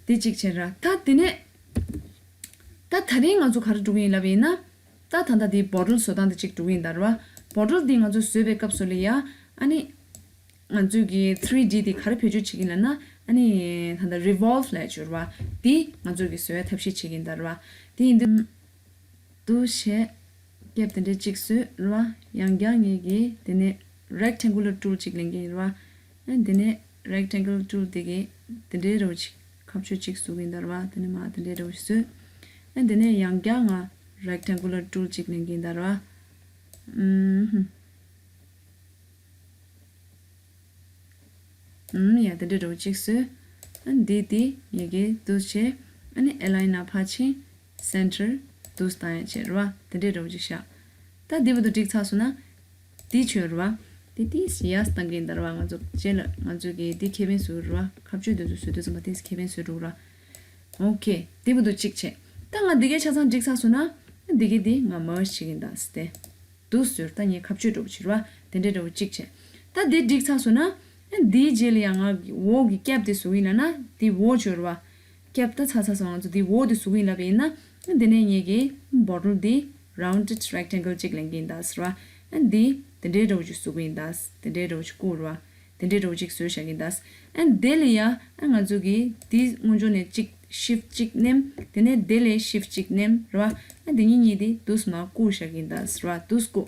དེ་གཅིག་བྱས་ར། ད་དེ་ནས་ད་ད་རིང་ང་ཚོ་ག་རེ་འགྲོ་གི་ཡིན་ལབ་ཡིན་ན། ད་ད་ལྟ་དེ་bottle བཟོ་སྟངས་དེ་གཅིག་འགྲོ་གི་ཡིན་ད་རེད་བ། bottle དེ་ང་ཚོ་བཟོས་པའི་སྐབས་སུ་ལ་ཡ། ཨ་ནི་ང་ཚོས་ཀྱི་three D དེ་ག་རེ་བེད་སྤྱོད་བྱེད་ཀྱི་ཡིན་ལབ་ན། ཨ་ནི་ད་ལྟ་revolve ལབ་ཡ་ཅིག་ཡོད་རེད་བ། དེ་ང་ཚོས་ཀྱི་བཟོ་ཡ་ཐབས་ཤེས་བྱེད་ཀྱི་ཡིན་ད་རེད་བ། དེ་ཡིན་དུས། འདུག་བྱས། ཀེབ་དེ་འདྲས་གཅིག་བཟོས་རེད་བ། ཡང་བསྐྱར་ངས་ཀྱིས་དེ་ནས་rectangular tool གཅིག་ལེན་གྱི་ཡིན་རེད་བ། ཨ་དེ་ནས་rectangular tool དེ་གིས་དེ་འདྲའི་རོ་གཅིག་ཁ་གཅོད་གཅིག་བཟོ་གི་ཡིན་ད་རེད་བ། དེ་ནས་མ་དེ་འདྲའི་རོ་གཅིག་བཟོས། ཨ་དེ་ནས་ཡང་བསྐྱར་ང་rectangular tool གཅིག་ལེན་གྱི་ཡིན་ད་རེད་བ། ཨུམ། ཨུམ། ཡ་དེ་འདྲའི་འདྲ་བོ་གཅིག་བཟོས། ཨ་འདི་དེ་ངེད་ཀྱིས་འདུག་བྱས། ཨ་ནི་align ནང་ཕར་ཕྱིན། center འདུག་བཏང་ཡ་བྱས་རེད་བ། དེ་འདྲའི་འདྲ་བོ་གཅིག་བཞག་ད་འདི་བར་དུ་འགྲིག་ཚར་སོང་ན། འདི་བྱོས་རེད་བ། དེ་ཏིས་ཡས་བཏང་གི་ཡིན་ད་རེད་བ། ང་ཚོ་རྗེས་ལ་ང་ཚོ་གིས་འདི་ཁེ་ཕན་བཟོ་རེད་བ། ཁ་གཅོད་འདི་ཚོ་བཟོ་དུས་ཙམ་པ་ཏིས་ཁེ་ཕན་བཟོ་འགྲོ་ར། ཨོ་ཁེ། འདི་བར་དུ་གཅིག་བྱས། ད་ང་འདི་གའི་ཆ་ཚང་འགྲིག་ཚར་སོང་ན། འདི་གའི་འདི་ང་merge བྱེད་ཀྱི་ཡིན་ད་སྟེ། འདུག་ཟེར། ད་ངས་ཁ་གཅོད་འདྲ་བོ་བྱེད་ར། དེ་འདྲའི་འདྲ་བོ་གཅིག་བྱས། ད་འདི་འགྲིག་ཚར་སོང་ན། འདིའི་རྗེས་ལ་ཡང་ང་འོག་གི་ཀེབ་དེ་བཟོ་གི་ཡིན་ལབ་ན། འདི་འོག་བྱོས་ར་བ། ཀེབ་ད་ཚར་ཚར་སོང་། ང་ཚོ་འདི་འོག་དེ་བཟོ་གི་ཡིན་ལབ་པ་ཡིན་ན། འདི་ནས་ངེད་ཀྱིས་bottle འདི་rounded rectangle གཅིག་ལེན་གྱི་ཡིན་ད་ཟེར་བ། འདི་དེ་འདྲའི་འདྲ་བོ་ཅིག་བཟོ་གི་ཡིན་ད། དེ་འདྲའི་འདྲ་བོ་ཅིག་བསྐུར་བ། དེ་འདྲའི་འདྲ་བོ་ཅིག་བཟོས་བཞག་གི་ཡིན་ད། ཨ་དེ་ལ་ཡ་ཨ་ང་ཚོ་གིས་འདི་སྔོན་འཇུག་ནས་གཅིག་shift གཅིག་མནན། དེ་ནས་དེ་ལས་shift གཅིག་མནན་ར་བ། ཨ་དེ་གཉིས་གཉིས་དེ་འདུག་སེ་མར་བསྐུར་བཞག་གི་ཡིན་ད་ཟེར་བ། འདུག་སེ་བསྐུར།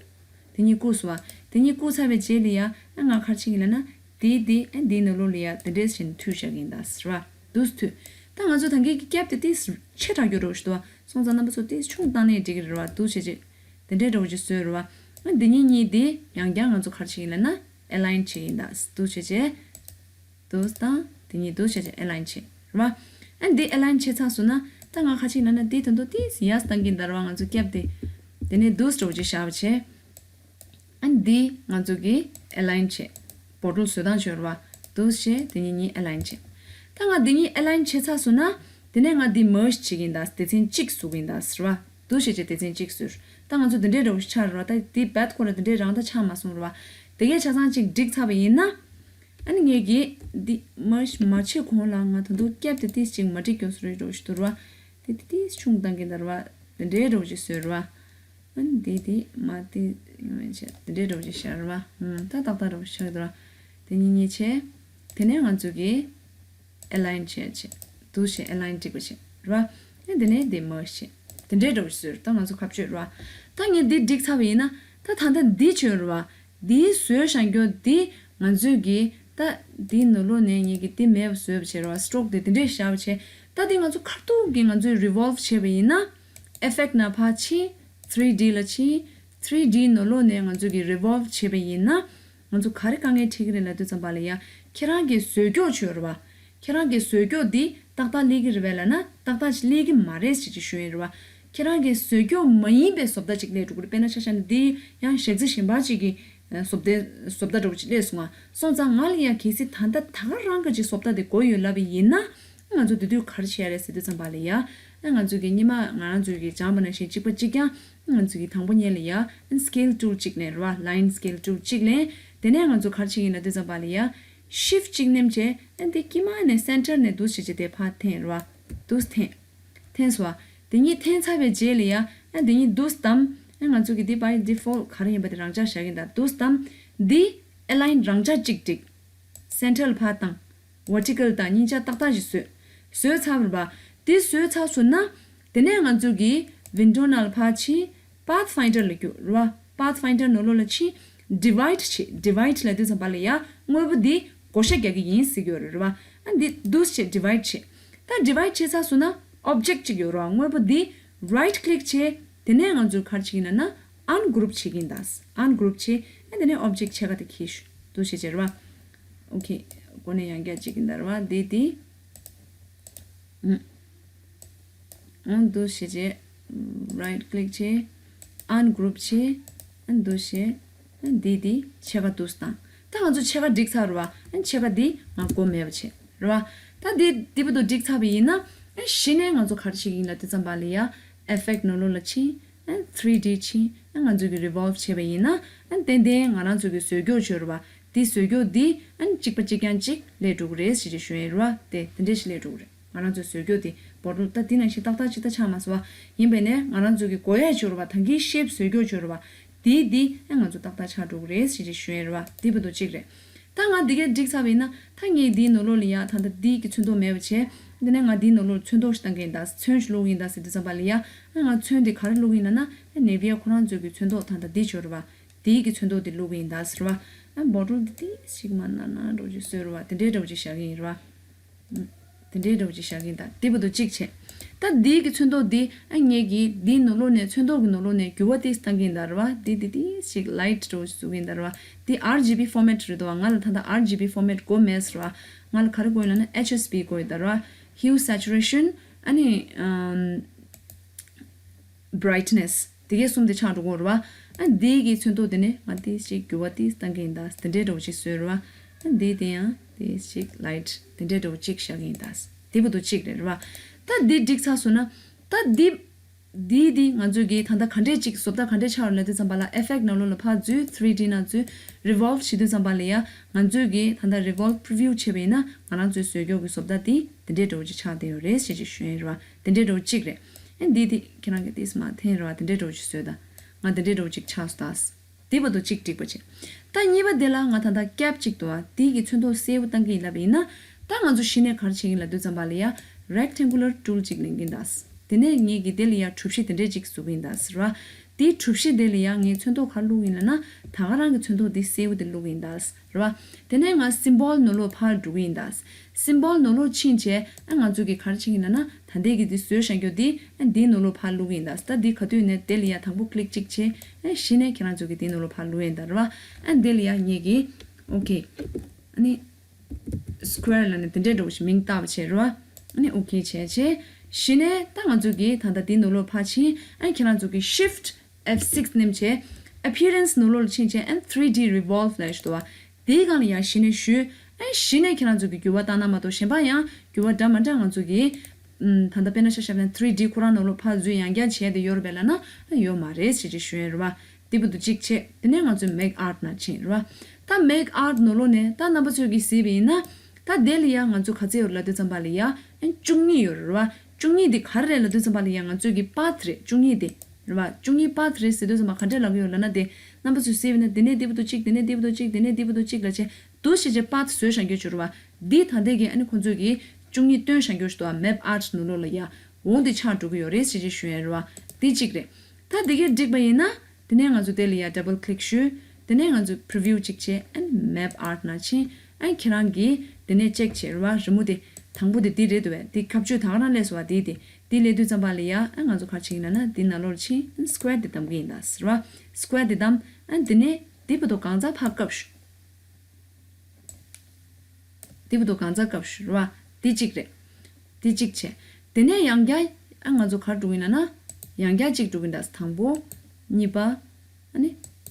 དེ་གཉིས་བསྐུར་སོང་བ། དེ་གཉིས་བསྐུར་ཚར་བའི་རྗེས་ལ་ཡ་ཨ་ང་ག་རེ་བྱེད་ཀྱི་ཡིན་ལབ་ན། དེ་དེ་ཨ་འདིའི་ནང་ལོགས་ལ་ཡ་དེ་འདྲས་བྱས་ནས་མཐུད་བཞག་གི་ཡིན་ད་ཟེར་བ། འདུག་སེ་མཐུད། ད་ང་ཚོ་ད་གིན་གྱི་ཀེབ་དེ་ཏིས་ཆེ་དྲགས་ཡོད་འགྲོ་ཞིག་འདུག་བ། སོང་ཙང་རྣམ་པ་ཚོ་ཏིས་ཆུང་བཏང་ནས་འགྲིག་གི་རེད་བ། འདུག་བྱས་རྗེས་དེ་འདྲའི་འདྲ་བོ་ཅིག་བཟོས་རེད་བ། ཨ་འདི་གཉིས་གཉིས་དེ་ཡང་བསྐྱར་ང་ཚོ་ག་རེ་བྱེད་ཀྱི་ཡིན་ལབ་ན། align བྱེད་ཀྱི་ཡིན་ད། འདུག་བྱས་རྗེས། འདུག་སེ་དང་དེ་གཉིས་འདུག་བྱས་རྗེས་align བྱེད་རེད་བ། ཨ་འདི་align བྱས་ཚར་སོང་ན། ད་ང་ག་རེ་བྱེད་ཀྱི་ཡིན་ལབ་ན། འདི་དོན་དུ་ཏིས་ཡས་བཏང་གི་ཡིན་ད་རེད་བ། ང་ཚོ་ཀེབ་དེ། དེ་ནས་འདུག་སེ་འདྲ་བོ་ཅིག་བཞག་པ་བྱས། ཨ་འདི་ང་ཚོ་གིས་align བྱས། bottle བཟོ་སྟངས་བྱས་རེད་བ། འདུག་སེ་བྱས་དེ་གཉིས་གཉིས་align བྱས། ད་ང་འདི་གཉིས་align བྱས་ཚར་སོང་ན། དེ་ནས་ང་འདི་merge བྱེད་ཀྱི་ཡིན་ད། སྡེ་ཚན་གཅིག་བཟོ་གི་ཡིན་ད་ཟེར་བ། འདུག་སེ་བྱས་བྱས་སྡེ་ཚན་གཅིག་བཟོས། ད་ང་ཚོ་འདི་འདྲའི་འདྲ་བོ་ཞིག་ཆགས་རེད་བ། ད་འདི་བད་ཁོ་ར་འདི་འདྲའི་རང་ད་ཆགས་མ་སོང་རེད་བ། དེ་གས་ཆ་ཚང་གཅིག་འགྲིག་ཚར་བ་ཡིན་ན། ཨ་ནི་ངས་ཀྱིས་འདི་merge མ་བྱེད་གོང་ལ་ང་ད་དུང་ཀེབ་དེ་ཏིས་གཅིག་མ་འགྲིག་གྱོང་སུ་རེད་འདྲ་བོ་ཞིག་འདུག་རེད་བ། དེ་དེ་ཏིས་ཆུང་བཏང་གི་ཡིན་ད་རེད་བ། དེ་འདྲའི་འདྲ་བོ་ཞིག་བཟོས་རེད་བ། ཨ་ནི་དེ་དེ་མ་དེ་ཡོང་བྱས་དེ་འདྲའི་འདྲ་བོ་ཞིག་བཞག་རེད་བ། ཨུམ། ད་ཏག་ཏག་འདྲ་བོ་ཞིག་ཆགས་ཀྱི་འདུག་ར། དེ་གཉིས་གཉིས་བྱས། དེ་ནས་ང་ཚོ་གིས་align བྱས་བྱས། འདུག་སེ་align འགྲིག་པ་བྱས་རེད་བ། ཨ་དེ་ནས་དེ་merge བྱས། དེ་འདྲའི་འདྲ་བོ་ཞིག་བཟོས་རེད། ད་ང་ཚོ་ཁ་གཅོད་རེད་བ། ད་ངས་འདི་འགྲིག་ཚར་བ་ཡིན་ན། ད་ད་ལྟ་འདི་བྱོས་རེད་བ། འདི་བཟོས་བཞག་རྒྱུ་འདི་ང་ཚོས་ཀྱིས་ད་འདིའི་ནང་ལོགས་ནས་ངེད་ཀྱིས་འདི་མེད་པ་བཟོས་པ་བྱས་རེད་བ། stroke དེ་དེ་འདྲས་བཞག་པ་བྱས། ད་འདི་ང་ཚོ་ཁ་ཐུག་གིས་ང་ཚོས་revolve བྱས་པ་ཡིན་ན། effect ནང་ཕར་ཕྱིན། three D ལ་ཕྱིན། three D ནང་ལོགས་ནས་ང་ཚོས་ཀྱིས་revolve བྱས་པ་ཡིན་ན། ང་ཚོ་ག་རེ་དཀའ་ངལ་འཕྲད་ཀྱི་རེད་ལབ་དུས་ཙམ་པ་ལ་ཡ། ཁྱེད་རང་གིས་བཟོས་རྒྱུ་བྱོས་རེད་བ། ཁྱེད་རང་གིས་བཟོས་རྒྱུ་འདི་ཏག་ཏག་སླེབས་ཀྱི་རེད་པས་ལབ་ན། ཏག་ཏག་ཅིག་སླེབས་ཀྱི་མ་རེད་ཟེར་ཅིག་ཞུ་ཡིན་རེད་བ། ཁྱེད་རང་གིས་བཟོས་རྒྱུ་མ་ཡིན་པའི་བཟོ་ལྟ་ཅིག་སླེབས་འགྲོ་གི་རེད། དཔེར་ན་ཆ་བཞག་ན་འདི་ཡང་གཞས་ཚིག་གཞན་པ་ཅིག་གི་བཟོ་ལྟ་བཟོ་ལྟ་འདྲ་བོ་ཅིག་སླེབས་སོང་ང་། སོང་ཙང་ང་ལ་ཡང་གལ་སྲིད་ད་ལྟ་ད་ག་རང་གི་ཅིག་བཟོ་ལྟ་དེ་དགོས་ཡོད་ལབ་པ་ཡིན་ན། ང་ཚོ་དེ་དུས་ག་རེ་བྱེད་ཡ་རེད་ཟེར་དུས་ཙམ་པ་ལ་ཡ། ང་ཚོ་གི་སྔོན་མ་ང་རང་ཚོ་གི་སྦྱངས་པ་ནང་བཞིན་གཅིག་པ་གཅིག་རྐྱང་། ང་ཚོ་གི་དང་པོ་ཉིད་ལ་ཡ་scale tool གཅིག་ལེན་རེད་བ། line scale tool གཅིག་ལེན། དེ་ནས་ང་ཚོ་ག་རེ་བྱེད་ཀྱི་ཡིན་ལབ་དུས་ཙམ་པ་ལ་ཡ། Shift གཅིག་མནན་བྱས་ཨ་འདི་དཀྱིལ་མ་ནས་center ནས་འདུག་སེ་བྱས་བྱས་དེ་ཕར་འཐེན་རེད་བ། འདུག་སེ་འཐེན། འཐེན་སོང་བ། དེ་གཉིས་འཐེན་ཚར་བའི་རྗེས་ལ་ཡ། ཨ་འདི་གཉིས་འདུག་སེ་བསྡམས། ཨ་ང་ཚོ་གི་འདི་by default ག་རེ་ཡིན་པ་དེ་རང་འཇགས་བཞག་གི་ཡིན་ད། འདུག་སེ་བསྡམས། འདི་align རང་འཇགས་གཅིག་བསྒྲིགས། Center ལ་ཕར་བཏང་། Vertical དང་གཉིས་ཆ་ཏག་ཏག་ཞིག་བཟོས། བཟོས་ཚར་བ་རེད་པ། དེ་བཟོས་ཚར་སོང་ན། དེ་ནས་ང་ཚོ་གི་window ནང་ལ་ཕར་ཕྱིན། Pathfinder ལ་རྒྱུགས་རེད་པ། Pathfinder ནང་ལོགས་ལ་ཕྱིན། Divide བྱེད། Divide ལབ་དུས་ཙམ་པ་ལ་ཡ། དངོས་པོ་འདི་བགོ་བཤའ་རྒྱག་གི་ཡིན་ཟེར་གྱི་ཡོད་རེད་པ། ཨ་འདི་འདུག་སེ་བྱས་divide བྱེད། ད་divide བྱས་ཚར་སོང་ན། Object གཅིག་ཡོད་རེད་པ། དངོས་པོ་འདི་right click བྱས། དེ་ནས་ང་ཚོས་ག་རེ་བྱེད་ཀྱི་ཡིན་ལབ་ན། Ungroup བྱེད་ཀྱི་ཡིན་ད། Ungroup བྱས། ཨ་དེ་ནས་object ཕྱེད་ཀ་དེ་འཁྱེར་ཤོག་འདུག་སེ་བྱས་རེད་པ། Okay གོ་ནས་ཡང་བསྐྱར་བྱེད་ཀྱི་ཡིན་ད་རེད་པ། འདི་འདི། ཨང་འདུག་སེ་བྱས། Right click བྱས། Ungroup བྱས། ཨ་འདུག་སེ་བྱས། ཨ་འདི་འདི་ཕྱེད་ཀ་འདུག་སེ་བཏང་། ད་ང་ཚོ་ཕྱེད་ཀ་བསྒྲིགས་ཚར་རེད་པ། ཨ་ཕྱེད་ཀ་འདི་ང་དགོས་མེད་པ་བྱས་རེད་པ། ད་འདི་འདི་བར་དུ་བསྒྲིགས་ཚར་བ་ཡིན་ན། ཨ་གཞི་ནས་ང་ཚོ་ག་རེ་བྱེད་ཀྱི་ཡིན་ལབ་དུས་ཙམ་པ་ལ་ཡ། Effect ནང་ལོགས་ལ་ཕྱིན། ཨ་three D ཕྱིན། ཨ་ང་ཚོ་གི་revolve བྱས་པ་ཡིན་ན། ཨ་ཏན་ཏན་ང་རང་ཚོ་གི་བཟོ་བཀོད་བྱས་རེད་པ། འདི་བཟོ་བཀོད་འདི་ཨ་ནི་གཅིག་པ་གཅིག་རྐྱང་གཅིག་སླེབས་འགྲོ་གི་རེད་ཟེར་ཅིག་ཞུ་ཡ་ཡིན་རེད་པ། དེ་དེ་འདྲས་ཞིག་སླེབས་འགྲོ་གི་རེད། ང་རང་ཚོའི་བཟོ་བཀོད་འདི་bottle ད་འདི་ནང་བཞིན་ཏག་ཏག་ཅིག་ད་ཆགས་མ་སོང་བ། ཡིན་པས་ནས་ང་རང་ཚོ་གི་དགོས་ཡ་བྱས་རེད་པ། ད་གིན་shape བཟོ་བཀོད་བྱས་རེད་པ། འདི་འདི་ཨ་ང་ཚོ་ཏག་ཏག་ཆགས་འགྲོ་གི་རེད་ཟེར་ཅིག་ཞུ་ཡ་ཡིན་རེད་པ། འདི་བར་དུ་གཅིག་རེད། ད་ང་འདི་གས་བསྒྲིགས་ཚར་བ་ཡིན་ན། ད་ངས་འདིའི་ནང་ལོགས་ལ་ཡ་ད་ལྟ་འདི་གི་ཚོན་མདོག་མེད་པ་བྱས། འདི་ནས་ང་འདིའི་ནང་ལོགས་ཚོན་མདོག་ཞིག་བཏང་གི་ཡིན་ད། ཚོན་ཞིག་བླུག་གི་ཡིན་ད་ཟེར་དུས་ཙམ་པ་ལ་ཡ། ཨ་ང་ཚོན་འདི་ག་རེ་བླུག་གི་ཡིན་ལབ་ན། ཨ་Nivea ཁོ་རང་ཚོའི་གི་ཚོན་མདོག་ད་ལྟ་འདི་བྱས་རེད་པ། དེའི་གི་ཚོན་མདོག་དེ་བླུག་གི་ཡིན་ད་ཟེར་བ། ཨ་bottle འདི་ཏིག་ཞིག་མར་ནར་ནར་འདྲ་བོ་ཅིག་བཟོས་རེད་པ། དེ་འདྲའི་འདྲ་བོ་ཅིག་བཞག་གི་ཡིན་རེད་པ། ཨ་དེ་འདྲའི་འདྲ་བོ་ཅིག་བཞག་གི་ཡིན་ད། དེ་བར་དུ་གཅིག་བྱས། ད་འདིའི་གི་ཚོན་མདོག་འདི་ཨ་ངས་གི་འདིའི་ནང་ལོགས་ནས་ཚོན་མདོག་གི་ནང་ལོགས་ནས་འགྱུར་བ་ཏིག་བཏང་གི་ཡིན་ད་རེད་པ། འདི་འདི་ཏིག་ཞིག་light འདྲ་བོ་ཞིག་བཟོ་གི་ཡིན་ད་རེད་པ། འདི་R G B format རེད་འདུག་པ། ང་ལ་ད་ལྟ་R G B format དགོས་མེད་ཟེར་བ། ང་ལ་ག་རེ་དགོས་ཡིན་ལབ་ན་H S P དགོས་ཡིན་ད་རེད་པ། Hue saturation ཨ་ནི་ཨམ། Brightness དེ་གའི་གསུམ་དེ་ཆགས་འགྲོ་གི་ཡོད་རེད་པ། ཨ་འདི་གི་ཚོན་མདོག་དེ་ནི་ང་ཏིག་ཞིག་འགྱུར་བ་ཏིག་བཏང་གི་ཡིན་ད། དེ་འདྲའི་འདྲ་བོ་ཅིག་བཟོས་རེད་པ། ཨ་འདི་དེ་ཡང་ཏིག་ཞིག་light དེ་འདྲའི་འདྲ་བོ་ཅིག་བཞག་གི་ཡིན་ད། དེ་བར་དུ་གཅིག་རེད་རེད་པ། ད་འདི་བསྒྲིགས་ཚར་སོང་ན། ད་འདི་འདི་འདི་ང་ཚོས་གི་ད་ལྟ་ག་འདྲས་ཅིག་བཟོ་ལྟ་ག་འདྲས་ཆགས་རེད་ལབ་དུས་ཙམ་པ་ལ། Effect ནང་ལོགས་ལ་ཕར་འཛུལ། Three D ནང་འཛུལ། Revolve བྱེད་དུས་ཙམ་པ་ལ་ཡ། ང་ཚོས་གི་ད་ལྟ་Revolve Preview བྱས་པ་ཡིན་ན། ང་རང་ཚོའི་བཟོ་བཀོད་ཀྱི་བཟོ་ལྟ་དེ་དེ་འདྲའི་འདྲ་བོ་ཅིག་ཆགས་བསྡད་ཡོད་རེད་ཟེར་ཅིག་ཞུ་ཡ་ཡིན་རེད་པ། དེ་འདྲའི་འདྲ་བོ་གཅིག་རེད། ཨ་འདི་དེ་ཁྱེད་རང་གིས་ཏིག་མར་འཐེན་རོགས། དེ་འདྲའི་འདྲ་བོ་ཅིག་བཟོས་དང་། ང་དེ་འདྲའི་འདྲ་བོ་ཅིག་ཆགས་སོང་ད། དེ་བར་དུ་གཅིག་འགྲིག་པ་བྱས། ད་གཉིས་པ་དེ་ལ་ང་ད་ལྟ་cap གཅིག་འདུག་པ། དེ་གི་ཚོན་མདོག་སེར་པོ་བཏང་གི་ཡིན་ལབ་པ་ཡིན་ན། ད་ང་ཚོ་གཞི་ནས་ག་རེ་བྱེད་ཀྱི་ཡིན་ལབ་དུས་ཙམ་པ་ལ་ཡ། Rectangular tool གཅིག་ལེན་གྱི་ཡིན་ད། དེ་ནས་ངས་གི་དེ་ལ་ཡ་གྲུ་བཞི་དེ་འདྲས་ཅིག་བཟོ་གི་ཡིན་ད་ཟེར་བ། དེའི་གྲུ་བཞི་དེ་ལ་ཡ་ངས་ཚོན་མདོག་ག་རེ་བླུག་གི་ཡིན་ལབ་ན། ད་ག་རང་གི་ཚོན་མདོག་དེ་སེར་པོ་དེ་བླུག་གི་ཡིན་ད། རེད་པ། དེ་ནས་ང་symbol ནང་ལོགས་ཕར་འགྲོ་གི་ཡིན་ད། Symbol ནང་ལོགས་ཕྱིན་བྱས་ཨ་ང་ཚོ་གིས་ག་རེ་བྱེད་ཀྱི་ཡིན་ལབ་ན། ད་ལྟའི་གི་འདི་བཟོས་བཞག་རྒྱུ་འདི་ཨ་འདིའི་ནང་ལོགས་ཕར་བླུག་གི་ཡིན་ད། ད་འདི་ག་དུས་ནས་དེ་ལ་ཡ་དང་པོ་click གཅིག་བྱས། ཨ་གཞི་ནས་ཁྱེད་རང་ཚོ་གིས་འདིའི་ནང་ལོགས་ཕར་བླུག་ཡིན་ད། རེད་པ། ཨ་འདི་ལ་ཡ་ངེད་ཀྱིས་okay ཨ་ནི་square ལབ་ནས་དེ་འདྲའི་འདྲ་བོ་ཞིག་མིང་བཏགས་པ་བྱས། རེད་པ། ཨ་ནི་okay བྱས་བྱས། གཞི་ནས་ད་ང་ཚོ་གིས་ད་ལྟ་འདིའི་ནང་ལོགས་ཕར་ཕྱིན། ཨ་ཁྱེད་རང་ཚོ་གིས shift F six མནན་བྱས། Appearance ནང་ལོགས་ལ་ཕྱིན་བྱས། And three D Revolve ལབ་ཞིག་འདུག་པ། དེའི་སྒང་ལ་ཡང་གཞི་ནས་ཞུས། ཨ་གཞི་ནས་ཁྱེད་རང་ཚོ་གིས་འགྱུར་བ་བཏང་ན་མ་གཏོགས་གཞན་པ་ཡང་འགྱུར་བ་འདྲ་མ་འདྲ་ང་ཚོ་གིས་ཨམ་ད་ལྟ་དཔེར་ན་ཆ་བཞག་ན་three D ཁོ་རང་ནང་ལོགས་ཕར་འཛུལ་ཡང་བསྐྱར་བྱས་ཏེ་ཡོད་རེད་པས་ལབ་ན། ཨ་ཡོད་མ་རེད་ཟེར་ཅིག་ཞུ་ཡ་ཡིན། རེད་པ། དེ་བར་དུ་གཅིག་བྱས། དེ་ནས་ང་ཚོས་Make Art ནང་ཕྱིན། རེད་པ། ད་Make Art ནང་ལོགས་ནས་ད་རྣམ་པ་ཚོས་ཀྱིས་གཟིགས་པ་ཡིན་ན། ད་དེ་ལ་ཡ་ང་ཚོ་ག་ཚད་ཡོད་ལབ་དུས་ཙམ་པ་ལ་ཡ་ཨ་བཅུ་གཉིས་ཡོད་རེད་པ། བཅུ་གཉིས་དེ་ག་རེ་རེད་ལབ་དུས་ཙམ་པ་ལ་ཡ་ང་ཚོས་ཀྱི་path རེད། བཅུ་གཉིས་དེ་རེད་པ། བཅུ་གཉིས་path རེད་ཟེར་དུས་ཙམ་པ་ག་འདྲས་ལབ་ཀྱི་ཡོད་ལབ་ན། དེ་རྣམ་པ་ཚོས་གཟིགས་པ་ཡིན་ན། དེ་ནས་དེ་བར་དུ་གཅིག་དེ་ནས་དེ་བར་དུ་གཅིག་དེ་ནས་དེ་བར་དུ་གཅིག་ལབ་བྱས་འདུག་སེ་བྱས་path བཟོས་བཞག་རྒྱུ་ཅིག་རེད་པ། འདི་ད་ལྟའི་གི་ཨ་ནི་ཁོང་ཚོས་ཀྱི་བཅུ་གཉིས་བཏོན་བཞག་རྒྱུ་ཞིག་འདུག་པ། Map Art ནང་ལོགས་ལ་ཡ་འོ་འདི་ཆགས་འགྲོ་གི་ཡོད་རེད་ཟེར་ཅིག་ཞུ་ཡ་རེད་པ། འདི་གཅིག་རེད། ད་འདི་གས་འགྲིག་པ་ཡིན་ན། དེ་ནས་ང་ཚོ་དེ་ལ་ཡ་double click ཞུས། དེ་ནས་ང་ཚོ་preview གཅིག་བྱས། And Map Art ནང་ཕྱིན། ཨ་ཁྱེད་རང་གིས་དེ་ནས་check བྱས། རེད་པ། རི་མོ་དེ་དང་པོ་དེ་འདི་རེད་འདུག་པས། དེ་ཁ་གཅོད་ད་ག་རང་སླེབས་སོང་བ། དེ་དེ་དེ་སླེབས་དུས་ཙམ་པ་ལ་ཡ་ཨ་ང་ཚོ་ག་རེ་བྱེད་ཀྱི་ཡིན་ལབ་ན། དེ་ནང་ལོགས་ལ་ཕྱིན། Square དེ་བདམས་ཀྱི་ཡིན་ད་ཟེར་བ། Square དེ་བདམས། ཨ་དེ་ནས་དེ་བར་དུ་གང་ཚ་ཕར་བཀབ་ཤོག་དེ་བར་དུ་གང་ཚ་བཀབ་ཤོག་རེད་པ། དེ་གཅིག་རེད། དེ་གཅིག་བྱས། དེ་ནས་ཡང་བསྐྱར་ཨ་ང་ཚོ་ག་རེ་འགྲོ་གི་ཡིན་ལབ་ན། ཡང་བསྐྱར་གཅིག་འགྲོ་གི་ཡིན་ད། དང་པོ། གཉིས་པ། ཨ་ནི།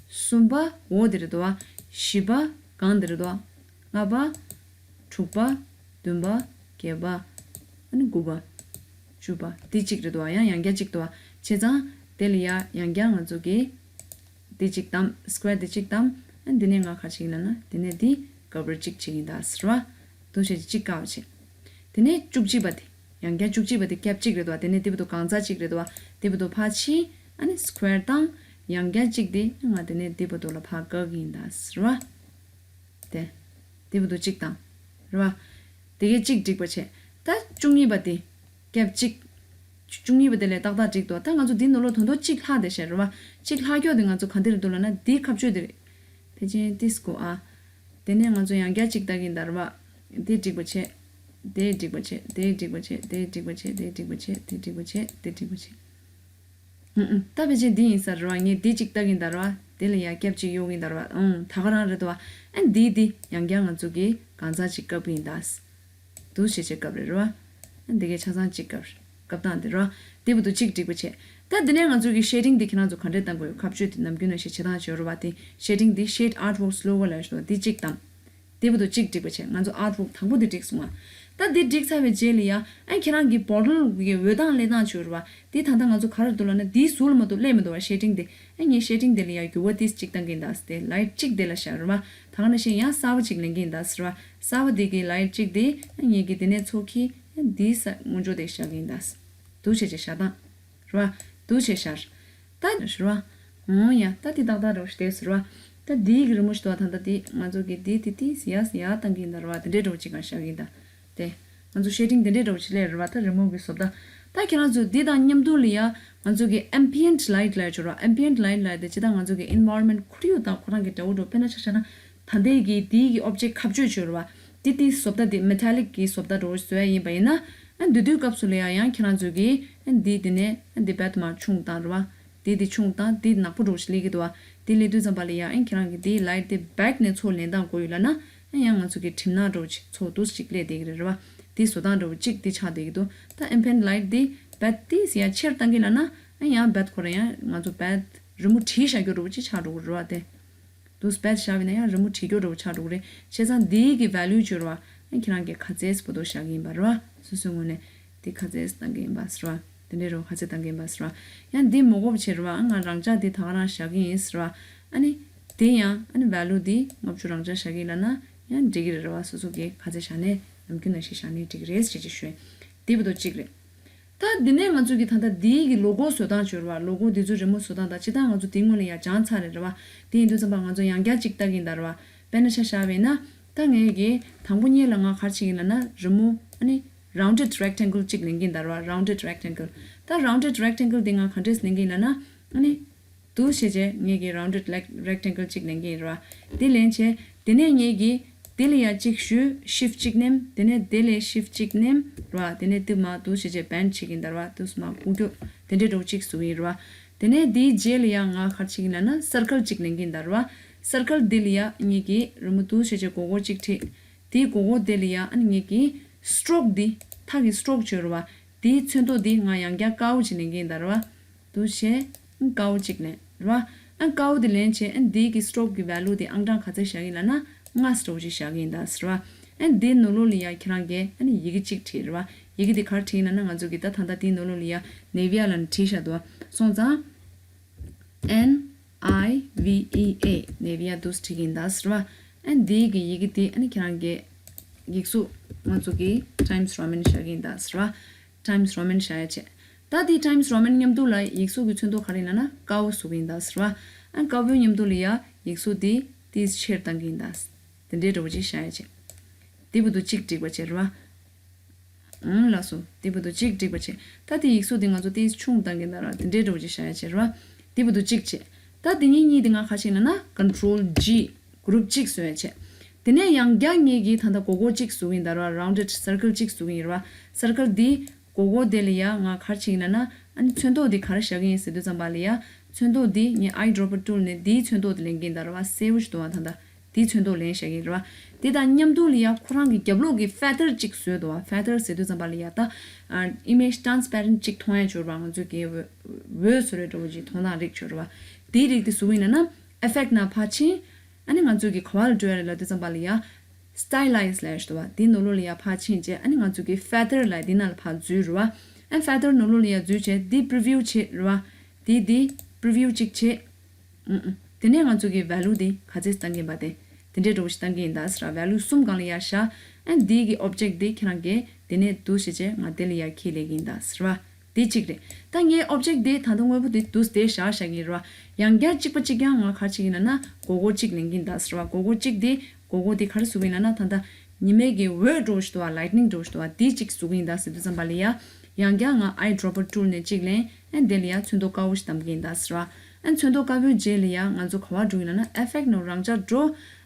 གསུམ་པ། འོ་དེ་རེད་འདུག་པ། བཞི་པ། སྒང་དེ་རེད་འདུག་པ། ལྔ་པ། དྲུག་པ། བདུན་པ། བརྒྱད་པ། ཨ་ནི་དགུ་པ། བཅུ་པ། དེ་གཅིག་རེད་འདུག་པ། ཡང་ཡང་བསྐྱར་གཅིག་འདུག་པ། བྱས་ཙང་དེ་ལ་ཡ་ཡང་བསྐྱར་ང་ཚོ་གིས་དེ་གཅིག་བདམས། Square དེ་གཅིག་བདམས། ཨ་འདི་ནས་ང་ག་བྱེད་ཀྱི་ལབ་ན་འདི་ནས་འདི་ག་བར་གཅིག་བྱེད་ཀྱི་ཡིན་ད་ཟེར་བ། འདུག་བྱས་གཅིག་བཀག་བྱས། དེ་ནས་བཅུ་གཅིག་པ་དེ། ཡང་བསྐྱར་བཅུ་གཅིག་པ་དེ་ཀེབ་གཅིག་རེད་དོ། དེ་ནས་དེ་བར་དུ་གང་ཚ་གཅིག་རེད་དོ། དེ་བར་དུ་ཕར་ཕྱིན། ཨ་ནི་སི་ཀོ་ཝེར་བཏང་། ཡང་བསྐྱར་གཅིག་དེ་ང་དེ་ནས་དེ་བར་དུ་ལ་ཕར་བཀག་གི་ཡིན་ད་ཟེར་བ། དེ། དེ་བར་དུ་གཅིག་བཏང་། རེད་བ། དེ་གའི་གཅིག་འགྲིག་པ་བྱས། ད་བཅུ་གཉིས་པ་དེ། ཀེབ་གཅིག་བཅུ་གཉིས་པ་དེ་ལས་ཏག་ཏག་འགྲིག་འདུག་ད་ང་ཚོ་འདི་ནང་ལོགས་ད་དུང་གཅིག་ལྷག་བསྡད་ཤག་རེད་བ། གཅིག་ལྷག་ཀྱོག་དེ་ང་ཚོ་ག་འདི་རེད་འདུག་ལབ་ན་འདིའི་ཁ་གཅོད་དེ་རེད། ཕལ་ཆེར་ཏིས་གོ་ཨ། དེ་ནས་ང་ཚོ་ཡང་བསྐྱར་གཅིག་བལྟ་གི་ཡིན་ད་རེད་བ། དེ་འགྲིག་པ་བྱས། དེ་འགྲིག་པ་བྱས། དེ་འགྲིག་པ་བྱས། དེ་འགྲིག་པ་བྱས། དེ་འགྲིག་པ་བྱས། དེ་འགྲིག་པ་བྱས། དེ་འགྲིག་པ་བྱས། ཨུ་ཨུ། ད་ཕལ་ཆེར་འདི་ཡིན་ས་རེད་བ། ངས་འདི་གཅིག་བལྟ་གི་ཡིན་ད་རེད་བ། དེ་ལ་ཡང་ཀེབ་གཅིག་གཡོག་གི་ཡིན་ད་རེད་བ། ཨང་། ད་ག་རང་རེད་དོ་བ། ཨ་འདི་འདི་ཡང་བསྐྱར་ང་ཚོ་གིས་གང་ཚ་གཅིག་བཀབ་གི་ཡིན་ད། འདུག་བྱས་བྱས་བཀབ་རེད་རེད་བ། ཨ་འདི་གའི་ཆ་ཚང་གཅིག་བཀབ་རེད། བཀབ་སྟངས་འདི་རེད་བ། དེ་བར་དུ་གཅིག་འགྲིག་པ་བྱས། ད་འདི་ནས་ང་ཚོ་གི་ཤེ་ཌིང་འདི་ཁྱེད་རང་ཚོ་ག་འདྲས་བཏང་དགོས་ཡོད། ཁ་གཅོད་དེ་ནམ་རྒྱུན་ནང་བཞིན་བྱེད་སྟངས་བྱེད་རེད་བ། དེ་ཤེ་ཌིང་འདི་ཤེ་ཌི་ཨར་ཊི་ཝོརྐ་སི་ལོ་གོ་ལབ་ཡོད་རེད་བ། འདི་གཅིག་བཏང་། དེ་བར་དུ་གཅིག་འགྲིག་པ་བྱས། ང་ཚོ་ཨར་ཊི་ཝོརྐ་དང་པོ་དེ་འགྲིག་སོང་ང་། ད་འདི་འགྲིག་ཚར་བའི་རྗེས་ལ་ཡ། ཨ་ཁྱེད་རང་གི་བོ་ཊལ་གི་འོད་མདངས་སླེབས་སྟངས་བྱེད་རེད་བ། འདི་ད་ལྟ་ང་ཚོ་ག་རེ་འདུག་ལབ་ན་འདིའི་ཟུར་ལ་མ་གཏོགས་སླེབས་མི་འདུག་བ། ཤེ་ཌིང་དེ། ཨ་ངས་ཤེ་ཌིང་དེ་ལ་ཡ་འགྱུར་བ་ཏིས་གཅིག་བཏང་གི་ཡིན་ད་ཟེར་ཏེ་ལའིཊ་གཅིག་དེ་ལ་བཞག་རེད་བ། ད་ག་ནང་བཞིན་ཡང་གསར་པ་གཅིག་ལེན་གི་ཡིན་ད་ཟེར་བ། གསར་པ་དེ་གི་ལའིཊ་གཅིག་དེ་ཨ་ངས་ཀྱི་དེ་ནས་ཚོགས་ཀྱི་ཨ་འདིའི་ས་སྔོན་འཇོག་དེ་བཞག་གི་ཡིན་ད་ཟེར། འདུག་བྱས་བྱས་བཞག་སྟངས། རེད་བ། འདུག་བྱས་བཞག་ད་ཞུ་བ། འོང་ཡ། ད་འདི་ཏག་ཏག་རེད་བ་ཞུ་དེ་ཟེར་བ། ད་འདིའི་གི་རི་མོ་ཞིག་འདུག་བ། ད་ལྟ་འདི་ང་ཚོ་གི་འདི་དེ་དེ་ཡ་ཡ་བཏང་གི་ཡིན་ད་རེད་བ། དེ་འདྲའི་འདྲ་བོ་ཅིག་གང་བཞག་གི་ཡིན་ད། དེ། ང་ཚོ་ཤེ་ཌིང་དེ་འདྲའི་འདྲ་བོ་ཅིག་སླེབས་རེད་བ། ད་རི་མོ་གི་བཟོ་ལྟ། ད་ཁྱེད་རང་ཚོ་འདི་དང་མཉམ་དུ་ལ་ཡ། ང་ཚོ་གི་ཨེམ་བི་ཡེན་ཊི་ལའིཊ་ལབ་ཡ་ཅིག་ཡོད་རེད་བ། ཨེམ་བི་ཡེན་ཊི་ལའིཊ་ལབ་ཡ་དེ་ཇི་ལྟར་ང་ཚོ་གི་ཨེན་ཝའི་རོན་མེན་ཊི་ཁོར་ཡུག་དང་ཁོ་རང་གི་འདྲ་བོ་འདྲ་བོ། དཔེར་ན་ཆ་བཞག་ན། ད་ལྟའི་གི་དེའི་གི་ཨོབ་ཇེག་ཁ་གཅོད་བྱས་རེད་བ། དེ་དེའི་བཟོ་ལྟ་དེ་མེ་ཊ་ལིག་གི་བཟོ་ལྟ་འདྲ་བོ་བཟོ་ཡ་ཡིན་པ་ཡིན་ན། ཨ་འདི་དུས་སྐབས་སུ་ལ་ཡ་ཡང་ཁྱེད་རང་ཚོས་གི་ཨ་འདི་དེ་ནས་ཨ་འདི་བེད་མར་ཆུང་བཏང་རེད་བ། དེ་དེ་ཆུང་བཏང་། དེ་ནག་པོ་འདྲ་བོ་ཞིག་སླེབས་ཀྱི་འདུག་བ། དེ་སླེབས་དུས་ཙམ་པ་ལ་ཡ་ཨ་ཁྱེད་རང་གི་དེའི་ལའིཊ་དེ་བེག་ནས་ཚུར་ལེན་སྟངས་དགོས་ཡོད་ལབ་ན། ཨ་ཡང་ང་ཚོ་གི་གྲིབ་ནག་འདྲ་བོ་ཅིག་ཚུར་འདུག་ཅིག་སླེབས་བསྡད་ཀྱི་རེད་རེད་བ། དེ་བཟོ་སྟངས་འདྲ་བོ་གཅིག་དེ་ཆགས་བསྡད་ཀྱི་འདུག་ད་ཨེམ་བི་ཡེན་ཊི་ལའིཊ་དེ་བེད་དེ་ཡ་ཆེར་བཏང་གི་ལབ་ན། ཨ་ཡང་བེད་ཁོ་རང་ཡང་ང་ཚོ་བེད་རི་མོ་བྲིས་བཞག་རྒྱུ་འདྲ་བོ་ཅིག་ཆགས་འགྲོ་གི་རེད་བ། དེ། དུ་སྤེད་བཞག་པ་ཡིན་ན་ཡང་རི་མོ་བྲིས་རྒྱུ་འདྲ་བོ་ཆགས་འགྲོ་གི་རེད། བྱས་ཙང་འདིའི་གི་ཝེ་ལུ་བཅོལ་བ། ཨ་ཁྱེད་རང་གི་ག་ཚད་བོ་དོ་བཞག་གི་ཡིན་པ་རེད་བ། སོ་སོའི་ངོས་ནས་འདི་ག་ཚད་བཏང་གི་ཡིན་པ་ཟེར་བ། དེ་འདྲའི་རེད་བ། ག་ཚད་བཏང་གི་ཡིན་པ་ཟེར་བ། ཡང་འདི་མོ་གོ་བ་བྱེད་རེད་བ། ཨ་ང་རང་ཅག་འདི་ད་ག་རང་བཞག་གི་ཡིན་ཟེར་བ། ཨ་ནི། དེ་ཡང་ཨ་ནི་ཝེ་ལུ་འདི་ལྔ་བཅུ་རང་ཅག་བཞག་གི་ཡིན་ལབ་ན་ཡང་འགྲིག་གི་རེད་རེད་བ། སོ་སོ་གི་ག་ཚད་བཞག་ནས་ནམ་རྒྱུན་ནང་བཞིན་བཞག་ནས་འགྲིག་གི་རེད་ཟེར་ཅིག་ཞུ། འདི་བོ་དོ་གཅིག་རེད། ད་འདི་ནས་ང་ཚོས་ཀྱི་ད་ལྟ་འདིའི་གི་ལོ་གོ་བཟོ་སྟངས་བཅོལ་བ། ལོ་གོ་འདི་ཚོ་རི་མོ་བཟོ་སྟངས་དང་ཅི་ལྟར་ང་ཚོ་དེ་སྔོན་ལ་ཡང་སྦྱངས་ཚར་རེད་རེད་བ། དེ་ཡིན་དུས་ཙམ་པ་ང་ཚོ་ཡང་བསྐྱར་གཅིག་ལྟ་གི་ཡིན་ད་རེད་བ། དཔེར་ན་ཆ་བཞག་པ་ཡིན་ན། ད་ངས་གི་དང་པོ་ཉིད་ལ་ང་ག་རེ་བྱེད་ཀྱི་ཡིན་ལབ་ན་རི་མོ་ཨ་ནི་rounded rectangle་གཅིག་ལེན་གྱི་ཡིན་ད་རེད་བ། rounded rectangle། ད་rounded rectangle་དེ་ང་ག་འདྲས་ལེན་གྱི་ཡིན་ལབ་ན། ཨ་ནི། འདུག་བྱས་རྗེས་ངས་ཀྱི་rounded rec- rectangle་གཅིག་ལེན་གྱི་ཡིན་ར། དེ་ལེན་བྱས། དེ་ནས་ངས་ཀྱི་དེ་ལ་ཡ་གཅིག་གཞུས། shift་གཅིག་མནན། དེ་ནས་དེ་ལ་shift་གཅིག་མནན་ར། དེ་ནས་དེ་མ་འདུག་བྱས་རྗེས་bend་བྱེད་ཀྱི་ཡིན་ད་ར། འདུག་མ་ཀུ་ཀྱོ་དེ་འདྲའི་འདྲ་བོ་གཅིག་བཟོ་གི་ཡིན་ར། དེ་ནས་དེའི་རྗེས་ལ་ཡ་ང་ག་རེ་བྱེད་ཀྱི་ཡིན་ལབ་ན་circle་གཅིག་ལེན་གྱི་ཡིན་ད་ར། circle་དེ་ལ་ཡ་ངས་ཀྱི་རི་མོ་འདུག་བྱས་རྗེས་མགོ་སྐོར་གཅིག་བྲིས། དེའི་མགོ་སྐོར་དེ་ལ་ཡ་ཨ་ནི་ངས་ཀྱི་stroke་འདི་ཐག་གི་stroke་བྱོས་ར་བ། དེའི་ཚོན་མདོག་འདི་ང་ཡང་བསྐྱར་དཀར་པོ་ཅིག་ལེན་གྱི་ཡིན་ད་ར་བ། འདུག་བྱས། ཨང་དཀར་པོ་གཅིག་ལེན་ར། ཨང་དཀར་པོ་དེ་ལེན་བྱས་ཨང་འདི་གི་stroke་གི་value་དེ་ཨང་གྲངས་ག་ཚད་བཞག་གི་ཡིན་ལབ་ན་ལྔ་ཙམ་ཅིག་བཞག་གི་ཡིན་ད་ཟེར་བ། ཨང་འདི་ནང་ལོགས་ལ་ཡ་ཁྱེད་རང་གིས་ཨ་ནི་ཡི་གེ་གཅིག་བྲིས་ར་བ། ཡི་གེ་དེ་ག་རེ་བྲིས་ཡིན་ལབ་ན་ང་ཚོ་གི་ད་ད་ལྟ་དེའི་ནང་ལོགས་ལ་ཡ་Nivea་ལབ་ནས་བྲིས་བཞག་འདུག་བ། སོང་ཙང་། N I V E A Nivea་འདུག་བྲིས་ཀྱི་ཡིན་ད་ཟེར་བ། ཨ་ནི་འདི་གི་ཡི་གེ་དེ་ཨ་ནི་ཁྱེད་རང་གི་ཡིག་གཟུགས་ང་ཚོ་གི་Times Roman་བཞག་གི་ཡིན་ད་ཟེར་བ། Times Roman་བཞག་ཡ་བྱས། ད་དེ་Times Roman་མཉམ་དུ་ལ་ཡིག་གཟུགས་ཀྱི་ཚོན་མདོག་ག་རེ་ཡིན་ལབ་ན་དཀར་པོ་བཟོ་གི་ཡིན་ད་ཟེར་བ། ཨ་དཀར་པོའི་མཉམ་དུ་ལ་ཡ་ཡིག་གཟུགས་དེ་ཏིས་ཆེར་བཏང་གི་ཡིན་ད། དེ་འདྲའི་འདྲ་བོ་ཅིག་བཞག་ཡ་བྱས། དེ་བར་དུ་གཅིག་འགྲིག་པ་བྱས་རེད་བ། ཨང་ལགས་སོ། དེ་བར་དུ་གཅིག་འགྲིག་པ་བྱས། ད་དེ་ཡིག་གཟུགས་དེ་ང་ཚོ་ཏིས་ཆུང་བཏང་གི་ཡིན་ད་ར། དེ་འདྲའི་འདྲ་བོ་ཅིག་བཞག་ཡ་བྱས་རེད་བ། དེ་བར་དུ་གཅིག་བྱས། ད་དེ་གཉིས་གཉིས་དེ་ང་ག་རེ་བྱས་ཡིན་ལབ་ན་Control G group་གཅིག་བཟོ་ཡ་བྱས། དེ་ནས་ཡང་བསྐྱར་ངས་ཀྱིས་ད་ལྟ་མགོ་སྐོར་གཅིག་བཟོ་གི་ཡིན་ད་ར། Rounded circle་གཅིག་བཟོ་གི་ཡིན་ར་བ། Circle་འདི་མགོ་སྐོར་དེ་ལ་ཡ་ང་ག་རེ་བྱེད་ཀྱི་ཡིན་ལབ་ན། ཨ་ནི་ཚོན་མདོག་འདི་ག་རེ་བཞག་གི་ཡིན་ཟེར་དུས་ཙམ་པ་ལ་ཡ། ཚོན་མདོག་འདི་ངས་Eyedropper tool་ནས་འདིའི་ཚོན་མདོག་དེ་ལེན་གྱི་ཡིན་ད་ར་བ། སེར་པོ་ཞིག་འདུག་བ། ད་ལྟ་འདིའི་ཚོན་མདོག་ལེན་བཞག་གི་ཡིན་ར་བ། དེ་དང་མཉམ་དུ་ལ་ཡ་ཁོ་རང་གི་རྒྱབ་ལོགས་ཀྱི་feather་གཅིག་བཟོས་འདུག་བ། Feather་ཟེར་དུས་ཙམ་པ་ལ་ཡ་ད། ཨ་image transparent་གཅིག་མཐོང་ཡ་འབྱོར་བ། ང་ཚོས་ཀྱི་འོད་འོད་བཟོ་རེ་འདྲ་བོ་ཅིག་མཐོང་སྟངས་རིགས་འབྱོར་བ། དེའི་རིགས་དེ་བཟོ་གི་ཡིན་ལབ་ན། Effect་ནང་ཕར་ཕྱིན། ཨ་ནི་ང་ཚོས་ཀྱི་ག་བ་ལ་འགྲོ་ཡ་རེད་ལབ་དུས་ཙམ་པ་ལ་ཡ། Stylize་ལབ་ཡ་ཞིག་འདུག་བ། དེའི་ནང་ལོགས་ལ་ཡ་ཕར་ཕྱིན་བྱས། ཨ་ནི་ང་ཚོས་ཀྱི་feather་ལབ་ཡ་དེའི་ནང་ལ་ཕར་འཛུལ་རེད་བ། ཨ་feather་ནང་ལོགས་ལ་ཡ་འཛུལ་བྱས་འདི་preview་བྱེད་རེད་བ། དེ་འདི་preview་གཅིག་བྱེད། ཨུ་ཨུ། དེ་ནས་ང་ཚོ་གི་value དེ་ག་ཚད་བཏང་གིན་པ་དེ། དེ་འདྲའི་འདྲ་བོ་ཞིག་བཏང་གིན་ད་ཟེར་བ། value གསུམ་སྒང་ལ་ཡར་བཞག་ཨན་དེའི་གི་object དེ་ཁྱེད་རང་གིས་དེ་ནས་འདུག་བྱས་བྱས་ང་དེ་ལ་ཡར་འཁྱེར་ལེ་གིན་ད་ཟེར་བ། དེ་གཅིག་རེད། ད་ངའི་object དེ་ད་ལྟ་དངོས་པོ་དེ་འདུག་དེ་བཞག་བཞག་གིན་རེད་བ། ཡང་བསྐྱར་གཅིག་པ་གཅིག་རྐྱང་ང་ག་རེ་བྱེད་ཀྱིན་ལབ་ན་སྒོར་སྒོར་གཅིག་ལེན་གིན་ད་ཟེར་བ། སྒོར་སྒོར་གཅིག་དེ་སྒོར་སྒོར་དེ་ག་རེ་བཟོ་གིན་ལབ་ན་ད་ལྟ་ཉི་མའི་གི་འོད་འདྲ་བོ་ཞིག་འདུག་བ། lightning འདྲ་བོ་ཞིག་འདུག་བ། དེ་གཅིག་བཟོ་གིན་ད་ཟེར་དུས་ཙམ་པ་ལ་ཡ། ཡང་བསྐྱར་ང་eyedropper tool ནས་གཅིག་ལེན། ཨན་དེ་ལ་ཡ་ཚོན་མདོག་དཀར་པོ་ཞིག་བདམས་གིན་ད་ཟེར་བ། ཨན་ཚོན་མདོག་དཀར་པོའི་རྗེས་ལ་ཡ་ང་ཚོ་ག་བ་འགྲོ་ཡིན་ལབ་ན་effect ནང་རང་འཇགས་འགྲོ།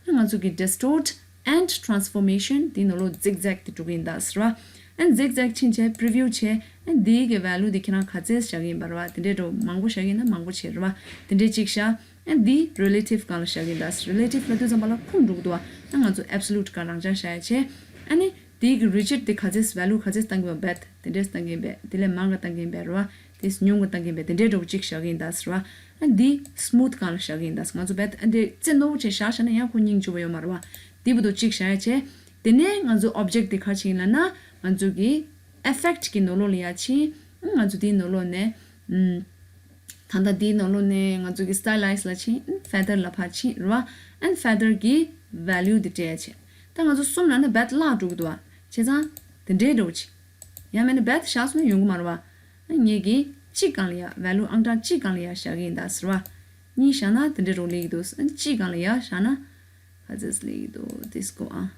ཨན་ང་ཚོ་གི་distort and transformation དེ་ནང་ལོགས་zigzag དེ་འགྲོ་གིན་ད་ཟེར་བ། ཨན་zigzag ཕྱིན་བྱས་preview བྱས། ཨན་དེའི་གི་value དེ་ཁྱེད་རང་ག་ཚད་བཞག་གིན་པ་རེད་བ། དེ་འདྲའི་འགྲོ་མང་པོ་བཞག་གིན་ན་མང་པོ་བྱས་རེད་བ། དེ་འདྲའི་གཅིག་བཞག་ཨན་དེ་relative སྒང་ལ་བཞག་གིན་ད་ཟེར། relative ལབ་དུས་ཙམ་པ་ལ་ཁུངས་འགྲོ་གི་འདུག་བ། ཨན་ང་ཚོ་absolute སྒང་རང་འཇགས་བཞག་ཡ་བྱས། ཨ་ནི། དེའི་གི་rigid དེ་ག་ཚད་value ག་ཚད་བཏང་གིན་པ་བད་དེ་འདྲས་བཏང་གིན་པས། དེ་ལས་མང་ག་བཏང་གིན་པས་རེད་བ། དེ་ཉུང་ག་བཏང་གིན་པས། དེ་འདྲས་འདྲ་བོ་གཅིག་བཞག་གིན་ད་ཟེར་བ། ཨ་འདི་smooth སྒང་ལ་བཞག་གིན་ད་ཟེར། ང་ཚོ་བད་ཨ་འདི་རྩེ་རྣོ་བོ་བྱས་བཞག་བཞག་ན་ཡང་ཁོ་སྙིང་རྗེ་པོ་ཡོད་མ་རེད་བ། དེ་བུ་དོ་གཅིག་བཞག་ཡ་བྱས། དེ་ནས་ང་ཚོ་object དེ་ག་རེ་བྱེད་ཡིན་ལབ་ན་ང་ཚོ་གི་effect གི་ནང་ལོགས་ལ་ཡ་ཕྱིན། ང་ཚོ་དེའི་ནང་ལོགས་ནས་ཨམ། ད་ལྟ་འདིའི་ནང་ལོགས་ནས་ང་ཚོ་གི་stylize ལ་ཕྱིན། feather ལ་ཕར་ཕྱིན་རེད་བ། and feather གི་value འདི་སྤྲད་ཡ་བྱས། ད་ང་ཚོ་གསུམ་ལབ་ན་བད་བརླག་འགྲོ་གི་འདུག་བ། བྱས་ཙང་དེ་འདྲའི་འདྲ་བོ་ཅིག་ཡང་མིན་ན་བད་བཞག་སོང་ན་ཡོང་གི་མ་རེད་བ། ངེད་ཀྱིས་གཅིག་སྒང་ལ་ཡ་value ཨང་གྲངས་གཅིག་སྒང་ལ་ཡ་བཞག་གི་ཡིན་ད་ཟེར་བ། གཉིས་བཞག་ན་དེ་འདྲའི་འདྲ་བོ་སླེབས་ཀྱི་འདུག་གཅིག་སྒང་ལ་ཡ་བཞག་ན་ག་ཚོད་སླེབས་ཀྱི་འདུག་དེ་སྐོར་ཨང་།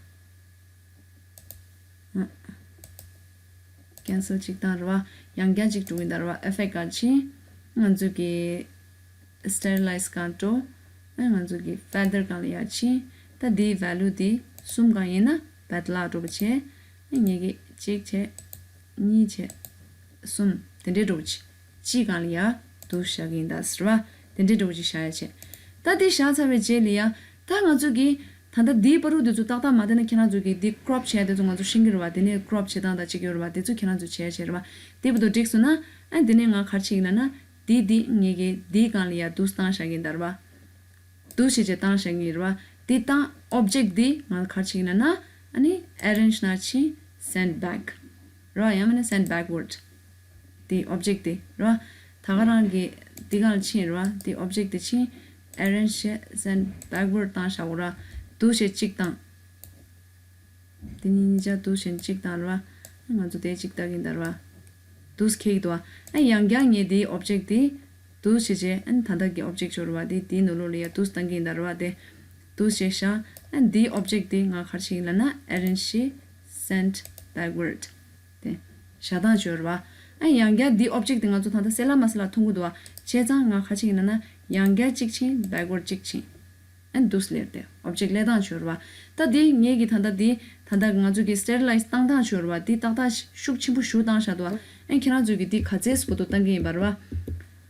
cancel གཅིག་བཏང་རེད་བ། ཡང་བསྐྱར་གཅིག་འགྲོ་གི་ཡིན་ད་རེད་བ། effect སྒང་ཕྱིན། ང་ཚོ་གི་stylize སྒང་འགྲོ། ཨ་ང་ཚོ་གི་feather སྒང་ལ་ཡར་ཕྱིན། ད་འདིའི་value དེ་གསུམ་སྒང་ཡིན་ན་བད་བརླག་འགྲོ་བ་བྱས། ཨ་ངེད་ཀྱིས་གཅིག་བྱས། གཉིས་བྱས། གསུམ། དེ་འདྲའི་འགྲོ་བ་བྱས། གཅིག་སྒང་ལ་ཡར་འདུག་བཞག་གི་ཡིན་ད་ཟེར་བ། དེ་འདྲའི་འགྲོ་བ་ཅིག་བཞག་ཡ་བྱས། ད་དེ་བཞག་ཚར་བའི་རྗེས་ལ་ཡ། ད་ང་ཚོ་གི་ད་ལྟ་འདིའི་བར་དུ་དེ་ཚོ་ཏག་ཏག་མ་བསྡད་ན་ཁྱེད་རང་ཚོ་གིས་འདི་crop བྱས་དེ་ཚོ་ང་ཚོ་ཤེས་ཀྱི་རེད་བ། དེ་ནས་crop བྱེད་སྟངས་དང་གཅིག་ཡོད་རེད་བ། དེ་ཚོ་ཁྱེད་རང་ཚོ་བྱས་བྱས་རེད་བ། དེ་བར་དུ་འགྲིག་སོང་ན། ཨ་འདི་ནས་ང་ག་རེ་བྱེད་ཀྱི་ཡིན་ལབ་ན། འདི་འདི་ངེད་ཀྱིས་འདིའི་སྒང་ལ་ཡར་འདུག་བཏང་བཞག་གི་ཡིན་ད་རེད་བ། འདུག་བྱས་བྱས་བཏང་བཞག་གི་ཡིན་རེད་བ། འདི་བཏང་object འདི་ང་ག་རེ་བྱེད་ཀྱི་ཡིན་ལབ་ན། ཨ་ནི་arrange ནང་ཕྱིན། send back རེད་བ། ཡང་མིན་ན་send backward དེ་object དེ་རེད་བ། ད་ག་རང་གི་འདི་གང་ཕྱིན་རེད་བ། དེ་object དེ་ཕྱིན། arrange བྱས་send backward བཏང་བཞག་གོ་ར། འདུག་བྱས་གཅིག་བཏང་། དེ་གཉིས་གཉིས་ཆ་འདུག་བྱས་གཅིག་བཏང་རེད་བ། ང་ཚོ་དེ་གཅིག་བཏང་གིན་ད་རེད་བ། འདུག་ཁེག་འདུག་བ། ཨ་ཡང་བསྐྱར་ངས་དེའི་object དེ་འདུག་བྱས་བྱས། ཨ་ད་ལྟ་གི་object ཅིག་ཡོད་རེད་བ། དེ་དེའི་ནང་ལོགས་ལ་ཡ་འདུག་བཏང་གིན་ད་རེད་བ། དེ་འདུག་བྱས་བཞག་ཨ་དེའི་object དེ་ང་ག་རེ་བྱེད་ཀྱི་ཡིན་ལབ་ན་arrange བྱས་send backward དེ་བཞག་སྟངས་ཅིག་ཡོད་རེད་བ། ཨ་ཡང་བསྐྱར་འདིའི་object དེ་ང་ཚོ་ད་ལྟ་གསལ་ལ་མ་གསལ་ལ་མཐོང་གི་འདུག་བ། བྱས་ཙང་ང་ག་རེ་བྱེད་ཀྱི་ཡིན་ལབ་ན་ཡང་བསྐྱར་གཅིག་ཕྱིན། backward གཅིག་ཕྱིན། ཨན་འདུག་སླེབས་ཏེ་object སླེབས་སྟངས་ཅིག་ཡོད་རེད་བ། ད་དེ་ངེད་ཀྱི་ད་ལྟ་དེ་ད་ལྟ་ང་ཚོ་གི་sterilize བཏང་སྟངས་ཅིག་ཡོད་རེད་བ། དེ་ཏག་ཏག་ཤུགས་ཆེན་པོ་ཞིག་བཏང་བཞག་འདུག་བ། ཨན་ཁྱེད་རང་ཚོ་གི་དེ་ག་ཚད་བོ་དོ་བཏང་གི་ཡིན་པ་རེད་བ།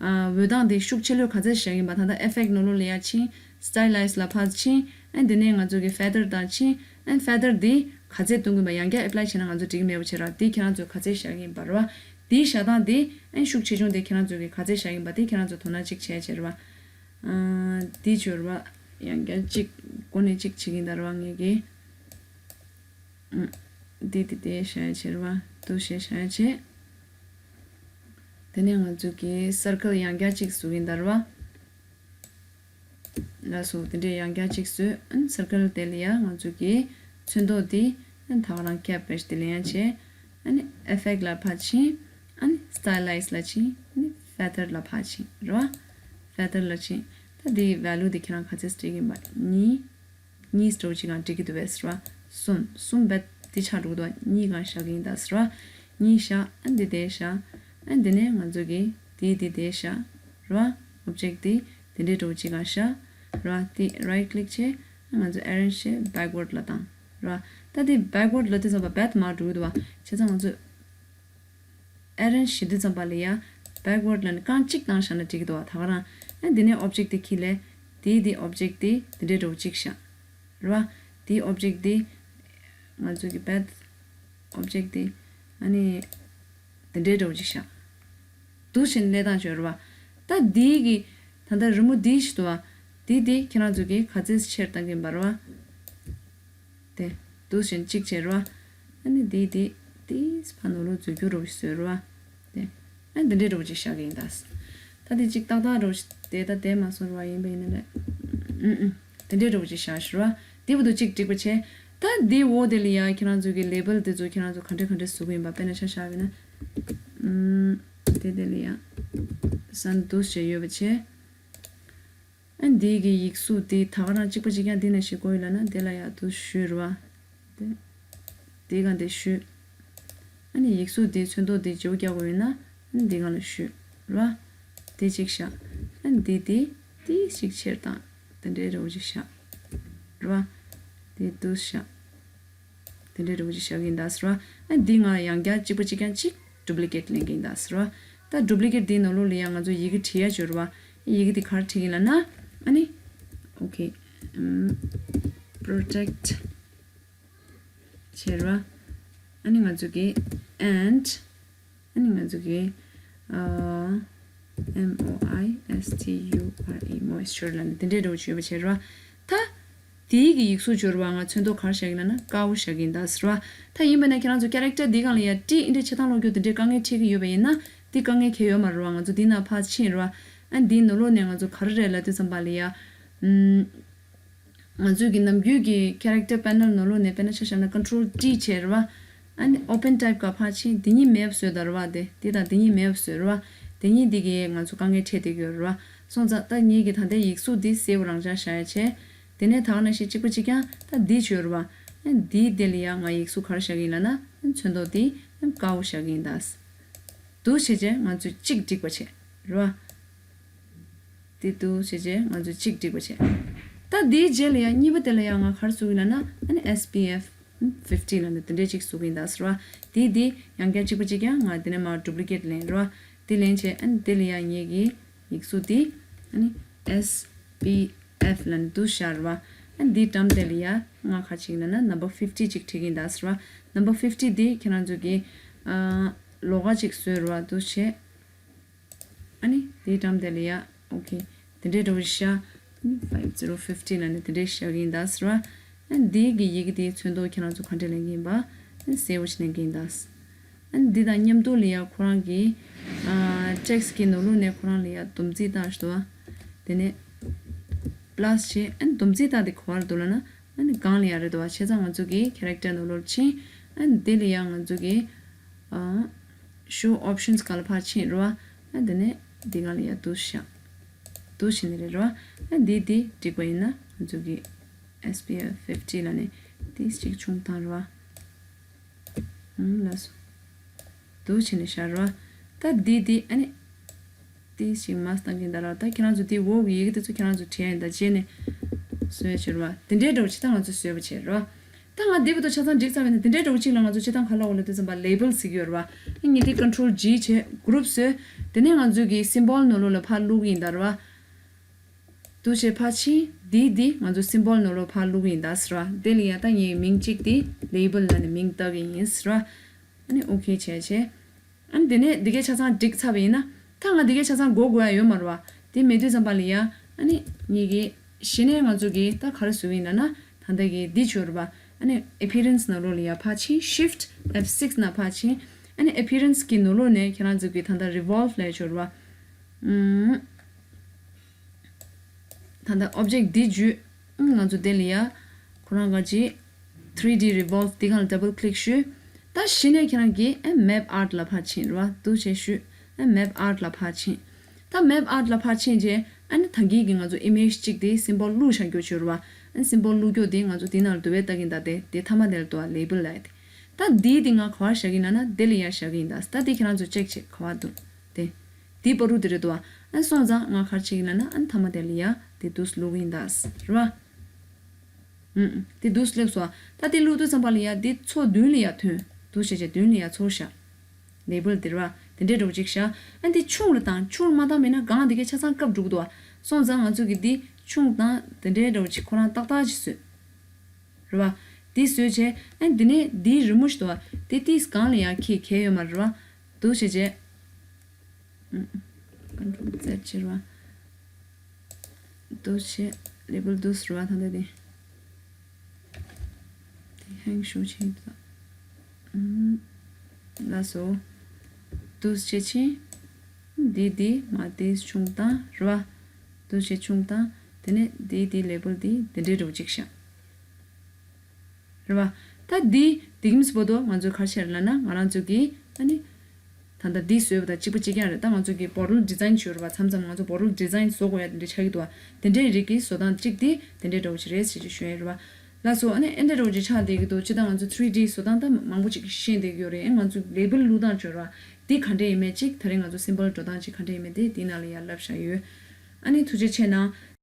ཨ་འོད་མདངས་དེ་ཤུགས་ཆེ་ལོས་ག་ཚད་བཞག་ཡིན་པ། ད་ལྟ་effect ནང་ལོགས་ལ་ཡ་ཕྱིན། stylize ལ་ཕར་ཕྱིན། ཨན་དེ་ནས་ང་ཚོ་གི་feather དང་ཕྱིན། ཨན་feather དེ་ག་ཚད་གཏོང་གི་ཡིན་པ་ཡང་བསྐྱར་apply བྱས་ན་ང་ཚོ་འགྲིག་གི་མེད་པ་བྱས་ར། དེ་ཁྱེད་རང་ཚོས་ག་ཚད་བཞག་གི་ཡིན་པ་རེད་བ། དེའི་བཞག་སྟངས་དེ་ཨན་ཤུགས་ཆེ་ཆུང་དེ་ཁྱེད་རང་ཚོ་གི་ག་ཚད་བཞག་ཡིན་པ་དེ་ཁྱེད་རང་ཚོ་དོ་སྣང་གཅིག་བྱས་བྱས་རེད་བ། འདི་བྱོས་ར་བ། ཡང་བསྐྱར་གཅིག་སྒོ་ནས་གཅིག་བྱེད་ཀྱིན་ད་ར་བ་ངེད་ཀྱིས། འདི་དེ་དེ་བྱ་ཡ་བྱེད་ར་བ། འདུག་བྱས་བྱ་ཡ་བྱེད། དེ་ནས་ང་ཚོ་གི་circle ཡང་བསྐྱར་གཅིག་བཟོ་གིན་ད་ར་བ། ལགས་སོ། དེ་འདྲས་ཡང་བསྐྱར་གཅིག་བཟོས། ཨན་circle དེ་ལ་ཡ་ང་ཚོ་གི་ཚོན་མདོག་དེ་ཨན་ད་ག་རང་cap བྱས་དེ་ལ་ཡ་བྱས། ཨན་effect ལ་ཕར་ཕྱིན། ཨན་stylize ལ་ཕྱིན། ཨན་feather ལ་ཕར་ཕྱིན་ར་བ། feather ལ་ཕྱིན། ད་དེའི་value དེ་ཁྱེད་རང་ག་ཚད་སྤྲད་ཀྱི་ཡིན་པ། གཉིས། གཉིས་སྤྲོ་གཅིག་གང་འགྲིག་གི་འདུག་བས་ཟེར་བ། གསུམ། གསུམ་བས་དེ་ཆགས་འགྲོ་གི་འདུག་གཉིས་གང་བཞག་གི་ཡིན་ད་ཟེར་བ། གཉིས་བཞག་ཨ་འདི་དེ་བཞག་ཨ་འདི་ནས་ང་ཚོ་གི་དེ་དེ་དེ་བཞག་ར་བ། object དེ་དེ་འདྲའི་སྤྲོ་གཅིག་གང་བཞག་ར་བ། དེ་right click བྱས་ང་ཚོ་arrange བྱས་backward ལ་བཏང་ར་བ། ད་དེ་backward ལ་དེ་ཙམ་པ་བས་མར་འགྲོ་གི་འདུག་བ། བྱས་ཙང་ང་ཚོ། arrange བྱེད་དུས་ཙམ་པ་ལ་ཡ་backward ལ་ནི་རྐང་གཅིག་བཏང་བཞག་ན་འགྲིག་གི་འདུག་བ། ད་ག་རང་ཨ་འདི་ནས་object དེ་ཁྱེར་ལས་དེའི་དེ་object དེ་དེ་འདྲའི་འདྲ་བོ་གཅིག་བཞག་ར་བ། དེའི་object དེ་ང་ཚོ་གི་path object དེ་ཨ་ནི་དེ་འདྲའི་འདྲ་བོ་གཅིག་བཞག་འདུག་བྱས་ནས་སླེབས་སྟངས་བྱོས་ར་བ། ད་དེའི་གི་ད་ལྟ་རི་མོ་དེ་ཞིག་འདུག་བ། དེ་དེ་ཁྱེད་རང་ཚོ་གི་ག་ཚོད་ཆེར་བཏང་གིན་པ་ར་བ། དེ། འདུག་བྱས་གཅིག་བྱས་རེད་བ། ཨ་ནི་དེ་དེ་དེ་ཕ་ནོར་ལོ་འཛུལ་རྒྱུ་རོ་བཟོས་རེད་བ། དེ། ཨ་འདི་འདྲའི་རོ་ཅིག་བཞག་གི་ཡིན་ད། ད་དེ་གཅིག་ཏག་ཏག་འདྲ་བོ་ཞིག་དེ་ད་དེ་མ་སོང་ར་བ་ཡིན་པ་ཡིན་ན་རེད། ཨུམ་ཨུམ། དེ་འདྲའི་འདྲ་བོ་ཅིག་བཞག་ཤི་ར་བ། དེ་བུ་དུ་གཅིག་འགྲིག་པ་བྱས། ད་དེ་འོ་དེ་ལ་ཡ་ཁྱེད་རང་ཚོ་གི་ལེ་བལ་དེ་ཚོ་ཁྱེད་རང་ཚོ་ག་འདྲ་ག་འདྲ་བཟོ་གི་ཡིན་པ། དཔེར་ན་ཆ་བཞག་པ་ཡིན་ན། ཨུམ། དེ་དེ་ལ་ཡ་སན་དུ་ཞེས་ཡོད་པ་བྱས། ཨ་འདི་གི་ཡིག་གཟུགས་འདི་ད་ག་རང་གཅིག་པ་གཅིག་རྐྱང་འདི་ན་ཞིག་དགོས་ཡོད་ལ་ན་དེ་ལ་ཡ་དུ་ཞུས་ར་བ། དེ་དེ་གང་དེ་ཞུས། ཨ་ནི་ཡིག་གཟུགས་འདི་ཚོན་མདོག་འདི་བརྗེ་པོ་རྒྱག་དགོས་ཡོད་ན་ཨ་ནི་འདི་གང་ལ་ཞུས་ར་བ། དེ་གཅིག་བཞག་ཨ་ནི་འདི་དེ་དེ་ཞིག་ཆེར་བཏང་། དེ་འདྲའི་རེ་བ་ཅིག་བཞག་ར་བ། དེ་དུ་བཞག་དེ་འདྲའི་རེ་བ་ཅིག་བཞག་གིན་ད་ཟེར་བ། ཨ་འདི་ང་ཡང་བསྐྱར་གཅིག་པ་གཅིག་རྐྱང་གཅིག་ཌུབ་ལི་ཀེཊ་ལེན་གིན་ད་ཟེར་བ། ད་ཌུབ་ལི་ཀེཊ་འདིའི་ནང་ལོགས་ལ་ཡང་ང་ཚོ་ཡི་གེ་བྲིས་ཡ་ཅིག་ཡོད་རེད་བ། ཡི་གེ་འདི་ག་རེ་བྲིས་གིན་ལབ་ན། ཨ་ནི། ཨོ་ཁེ། ཨམ། པྲོ་ཊེཀཊ་བྱས་རེད་བ། ཨ་ནི་ང་ཚོ་གི་and ཨ་ནི་ང་ཚོ་གི་ཨ། M O I S T U R E moisture ལབ་ནས་དེ་འདྲའི་འདྲ་བོ་ཅིག་ཡོད་པ་བྱས་རེད་བ། ད། དེའི་གི་ཡིག་གཟུགས་སྦྱོར་བ་ང་ཚོན་མདོག་ག་རེ་བཞག་གིན་ལབ་ན་དཀར་པོ་བཞག་གིན་ད་ཟེར་བ། ད་ཡིན་པ་ན་ཁྱེད་རང་ཚོ་ཀེ་རེག་ཊར་འདི་སྒང་ལ་ཡ་ཏི་འདི་འདྲའི་ཆ་ཚང་ཀློག་རྒྱུ་འདི་འདྲའི་དཀའ་ངལ་འཕྲད་ཀྱི་ཡོད་པ་ཡིན་ན་འདི་དཀའ་ངལ་གང་ཡང་ཡོད་མ་རེད་བ། ང་ཚོ་འདི་ནང་ཕར་ཕྱིན་རེད་བ། ཨ་འདིའི་ནང་ལོགས་ནས་ང་ཚོ་ག་རེ་རེད་ལབ་དུས་ཙམ་པ་ལ་ཡ། ཨམ། ང་ཚོའི་གི་ནམ་རྒྱུན་གྱི་ཀེ་རེག་ཊར་པེ་ནལ་ནང་ལོགས་ནས་དཔེར་ན་ཆ་བཞག་ན་ཀོན་ཊོལ་ཊི་བྱས་རེད་བ། ཨ་ནི་ཨོ་པན་ཊའིབ་ག་ཕར་ཕྱིན། འདི་གཉིས་མེད་པ་བཟོས་ད་རེད་བ། དེ་འདི་དང་འདི་གཉིས་མེད་པ་བཟོས་རེད་བ། དེ་གཉིས་འདི་གིས་ང་ཚོ་དཀའ་ངལ་འཕྲད་བསྡད་ཀྱི་ཡོད་རེད་བ། སོང་ཙང་ད་ངེད་ཀྱི་ད་ལྟའི་ཡིག་གཟུགས་འདི་གསལ་པོ་རང་འཇགས་བཞག་ཡ་བྱས། དེ་ནས་ད་ག་ནང་བཞིན་གཅིག་པ་གཅིག་རྐྱང་ད་འདི་བྱོས་རེད་བ། ཨ་འདིའི་དེ་ལ་ཡང་ང་ཡིག་གཟུགས་ག་རེ་བཞག་གི་ཡིན་ལབ་ན་ཨ་ཚོན་མདོག་འདི་ཨ་དཀར་པོ་བཞག་གི་ཡིན་ད། འདུག་བྱས་བྱས་ང་ཚོས་གཅིག་འགྲིག་པ་བྱས་རེད་བ། དེ་འདུག་བྱས་བྱས་ང་ཚོས་གཅིག་འགྲིག་པ་བྱས། ད་དེའི་རྗེས་ལ་ཡང་གཉིས་པ་དེ་ལ་ཡང་ང་ག་རེ་བཟོ་གི་ཡིན་ལབ་ན་ཨ་ནི་S P F fifty ལབ་ནས་དེ་འདྲས་ཅིག་བཟོ་གི་ཡིན་ད་ཟེར་བ། དེ་དེ་ཡང་བསྐྱར་གཅིག་པ་གཅིག་རྐྱང་ང་དེ་ནས་མར་ཌུབ་ལི་ཀེཊ་ལེན་རེད་བ། དེ་ལེན་བྱས་ཨ་ནི་དེ་ལ་ཡང་ངེད་ཀྱི་ཡིག་གཟུགས་དེ་ཨ་ནི་S P F ལབ་ནས་འདུག་བཞག་རེད་བ། ཨ་ནི་དེའི་འགྲམ་དེ་ལ་ཡང་ང་ག་རེ་བྱེད་ཀྱི་ཡིན་ལབ་ན་ནམ་བར་ཕིབ་ཊི་ཅིག་བྲིས་ཀྱི་ཡིན་ད་ཟེར་བ། ནམ་བར་ཕིབ་ཊི་དེ་ཁྱེད་རང་ཚོ་གི་ཨ་ལོགས་ཀ་ཅིག་བཟོས་རེད་བ། འདུག་བྱས། ཨ་ནི་དེའི་འགྲམ་དེ་ལ་ཡ། ཨོ་ཁེ། དེ་འདྲའི་འདྲ་བོ་ཞིག་བཞག five zero fifty ལབ་ནས་དེ་འདྲའི་བཞག་གི་ཡིན་ད་ཟེར་བ། ཨ་ནི་དེའི་གི་ཡི་གེ་དེའི་ཚོན་མདོག་ཁྱེད་རང་ཚོ་ག་འདྲ་ལེན་གི་ཡིན་པ། ཨ་ནི་གསལ་པོ་ཞིག་ལེན་གི་ཡིན་ད། ཨ་ནི་འདི་དང་མཉམ་དུ་ལ་ཡ་ཁོ་རང་གི་ཨ་ཊེག་སི་གི་ནང་ལོགས་ནས་ཁོ་རང་ལ་ཡ་སྡོམ་རྩིས་རྟགས་ཞིག་འདུག་བ། དེ་ནས་པ་ལ་སི་བྱས། ཨ་ནི་སྡོམ་རྩིས་རྟགས་དེ་ག་པར་འདུག་ལབ་ན། ཨ་ནི་སྒང་ལ་ཡ་རེད་འདུག་བ། བྱས་ཙང་ང་ཚོ་གི་ཁེ་རེག་ཊར་ནང་ལོགས་ཕྱིན། ཨ་ནི་དེ་ལ་ཡ་ང་ཚོ་གི་ཨ། Show options ག་ལ་ཕར་ཕྱིན་རེད་བ། ཨ་དེ་ནས་འདི་ག་ལ་ཡ་འདུག་བཞག་འདུག་བྱས་ནས་རེད་རེད་བ། ཨ་འདི་འདི་འགྲིག་པ་ཡིན་ན་ང་ཚོ་གི་S P F fifty ལབ་ནས་འདི་གཅིག་ཆུང་བཏང་རེད་བ། ཨང་ལགས་སོ། འདུག་བྱས་ནས་བཞག་རེད་བ། ད་འདི་འདི་ཨ་ནི། ཏིས་ཤིག་མ་བཏང་གིན་ད་ར། ད་ཁྱེད་རང་ཚོ་དེ་འོག་གི་ཡི་གེ་དེ་ཚོ་ཁྱེད་རང་ཚོ་བྲིས་ཡིན་ད་རྗེས་ནས་བཟོས་བྱེད་ར། དེ་འདྲའི་འདྲ་བོ་ཅིག་ད་ང་ཚོ་བཟོས་པ་བྱེད་ར། ད་ང་འདི་བར་དུ་ཆ་ཚང་འགྲིག་ཚར་བ་ཡིན་ན་དེ་འདྲའི་འདྲ་བོ་ཅིག་ལ་ང་ཚོ་སྤྱིར་བཏང་ག་ལ་འོ་ལ་དུས་ཙམ་པ་ལེ་བལ་ཟེར་གྱི་ཡོད་ར་བ། ངས་འདི་ཀོན་ཊོལ་ཇི་བྱས་གུ་རུབ་བཟོས། དེ་ནས་ང་ཚོ་གི་སིམ་བོལ་ནང་ལོགས་ལ་ཕར་བླུགས་ཡིན་ད་ར་བ། འདུག་བྱས་ཕར་ཕྱིན། འདི་འདི་ང་ཚོ་སིམ་བོལ་ནང་ལོགས་ཕར་བླུགས་ཡིན་ད་ཟེར་བ། དེ་ལ་ཡ་ད་ངའི་མིང་གཅིག་དེ་ལེ་བལ་ལབ་ནས་མིང་བཏགས་ཀྱི་ཡིན་ཟེར་བ། ཨ་ནི་ཨོ་ཁེ་བྱས་བྱས། ཨ་ནི་དེ་ནས་འདི་གའི་ཆ་ཚང་འགྲིག་ཚར་བ་ཡིན་ན། ད་ང་འདི་གའི་ཆ་ཚང་གོ་དགོས་ཡ་ཡོད་མ་རེད་བ། དེ་མེད་དུས་ཙམ་པ་ལ་ཡ། ཨ་ནི་ངེད་ཀྱི་གཞི་ནས་ང་ཚོ་གིས་ད་ག་རེ་བཟོ་གི་ཡིན་ལབ་ན། ད་ལྟ་གི་འདི་བྱོས་རེད་བ། ཨ་ནི་ཨེ་པི་རན་སི་ནང་ལོགས་ལ་ཡ་ཕར་ཕྱིན། ཤིཕ་ཊི་ཨེཕ་སིག་ནང་ཕར་ཕྱིན། ཨ་ནི་ཨེ་པི་རན་སི་གི་ནང་ལོགས་ནས་ཁྱེད་རང་ཚོ་གིས་ད་ལྟ་རི་བོལ་ཝི་ལབ་ཡ་བྱོས་རེད་བ། ཨུམ། ད་ལྟ་ཨོབ་ཇེག་འདི་བརྒྱུད། ང་ཚོ་དེ་ལ་ཡ། ཁོ་རང་ག་ཅི། three D revolve འདི་གང་ལ་ཌབ་བལ་ཀླིག་ཞུས། ད་གཞི་ནས་ཁྱེད་རང་གིས་ཨེ་མེབ་ཨར་ཊི་ལ་ཕར་ཕྱིན་རེད་བ། འདུག་བྱས་ཞུས། ཨེ་མེབ་ཨར་ཊི་ལ་ཕར་ཕྱིན། ད་མེབ་ཨར་ཊི་ལ་ཕར་ཕྱིན་རྗེས་ཨ་ནི་ད་གིན་གྱི་ང་ཚོ་ཨི་མེཇ་གཅིག་དེ་སིམ་བོལ་བླུགས་བཞག་རྒྱུ་བྱོས་རེད་བ། ཨ་སིམ་བོལ་བླུགས་རྒྱུ་དེ་ང་ཚོ་དེ་ནང་ལ་འདུག་བས་ལྟ་གིན་ད་དེ་དེ་མཐའ་མ་དེ་ལ་འདུག་བ། ལེ་བལ་ལབ་ཡ་དེ། ད་འདི་དེ་ང་ག་བར་བཞག་གིན་ལབ་ན་དེ་ལ་ཡ་བཞག་གིན་ད། ད་དེ་ཁྱེད་རང་ཚོ་ཅེག་བྱེད་ག་བར་འདུག་དེ། དེའི་བར་དུ་དེ་རེད་དོ། ཨ་སོང་ཙང་ང་ག་རེ་བྱེད་ཀྱི་ཡིན་ལབ་ན། ཨ་མཐའ་མ་དེ་ལ་ཡ་དེ་འདུག་བླུག་གི་ཡིན་ད་ཟེར་བ། ཨུམ། དེ་འདུག་སླེབས་སོང་། ད་དེ་བླུག་དུས་ཙམ་པ་ལ་ཡ་དེ་ཚོ་མདུན་ལ་ཡ་ཐོན། འདུག་བྱས་བྱས་མདུན་ལ་ཡ་ཚོ་བཞག་ལེ་བལ་དེ་རེད་བ། དེ་འདྲའི་འདྲ་བོ་ཅིག་བཞག་ཨ་དེ་ཆུང་རུ་བཏང་། ཆུང་རུ་མ་བཏང་མེད་ན་གང་དེ་གའི་ཆ་ཚང་སྐབས་འགྲོ་གི་འདུག་བ། སོང་ཙང་ང་ཚོ་གིས་དེ་ཆུང་བཏང་། དེ་འདྲའི་འདྲ་བོ་ཅིག་ཁོ་རང་ཏག་ཏག་ཅིག་བཟོས། རེད་བ། དེ་བཟོས་བྱས་ཨ་དེ་ནས་དེའི་རི་མོ་ཞིག་འདུག་བ། དེ་ཏིས་གང་ལ་ཡ་ཁྱེད་གལ་ཡོད་མ་རེད་བ། འདུག་བྱས་བྱས། ཀོན་ཊོལ་ཛེཌ་བྱེད་ར། འདུག་བྱས། ལེ་བལ་འདུག་ཟེར་བ་ད་ལྟ་དེ། དེ་ཧེང་ཤུགས་ཆེ་ད། ཨུམ། ལགས་སོ། འདུག་བྱས་ཕྱིན། འདི་འདི་མ་འདི་ཆུང་བཏང་རེད་བ། འདུ་བྱེད་ཆུང་བཏང་། དེ་ནས་འདི་འདི་ལེ་བལ་འདི་འདི་འདྲའི་འདྲ་བོ་ཅིག་བཞག་རེད་བ། ད་འདི་འདི་གིམ་སི་བོ་དོ་ང་ཚོས་ག་རེ་བྱས་རེད་ལབ་ན། ང་རང་ཚོ་གི་ཨ་ནི་ད་ལྟ་འདི་བཟོས་པ་དང་གཅིག་པ་གཅིག་རྐྱང་རེད། ད་ང་ཚོ་གི་བོ་ཊལ་ཌི་ཛའིན་བྱོས་རེད་བ། མཚམས་མཚམས་ང་ཚོ་བོ་ཊལ་ཌི་ཛའིན་བཟོ་དགོས་ཡ་དེ་འདྲ་ཆགས་ཀྱི་འདུག་བ། དེ་འདྲའི་རིགས་ཀྱི་བཟོ་སྟངས་གཅིག་དེ་དེ་འདྲའི་འདྲ་བོ་ཞིག་རེད་ཟེར་གྱི་ཞུ་ཡ་རེད་བ། ལགས་སོ། ཨ་ནི་ཨེ་འདྲ་འདྲ་བོ་ཅིག་ཆགས་བསྡད་ཀྱི་འདུག་སྤྱིར་བཏང་ང་ཚོ་ཐི་རི་ཌི་བཟོ་སྟངས་ད་མང་པོ་ཅིག་ཤེས་བསྡད་ཀྱི་ཡོད་རེད། ཨེ་ང་ཚོ་ལེ་བལ་བླུགས་སྟངས་བྱོས་ར། འདི་ག་འདྲ་ཡིན་མིན་ཅིག་ད་རེས་ང་ཚོ་སིམ་བལ་འགྲོ་སྟངས་ཅིག་ག་འདྲ་ཡིན་མིན་དེ་འདི་ནང་ལ་ཡར་ལབ་བཞག་ཡོད། ཨ་ནི་ཐུགས་རྗེ་ཆེ་གནང་།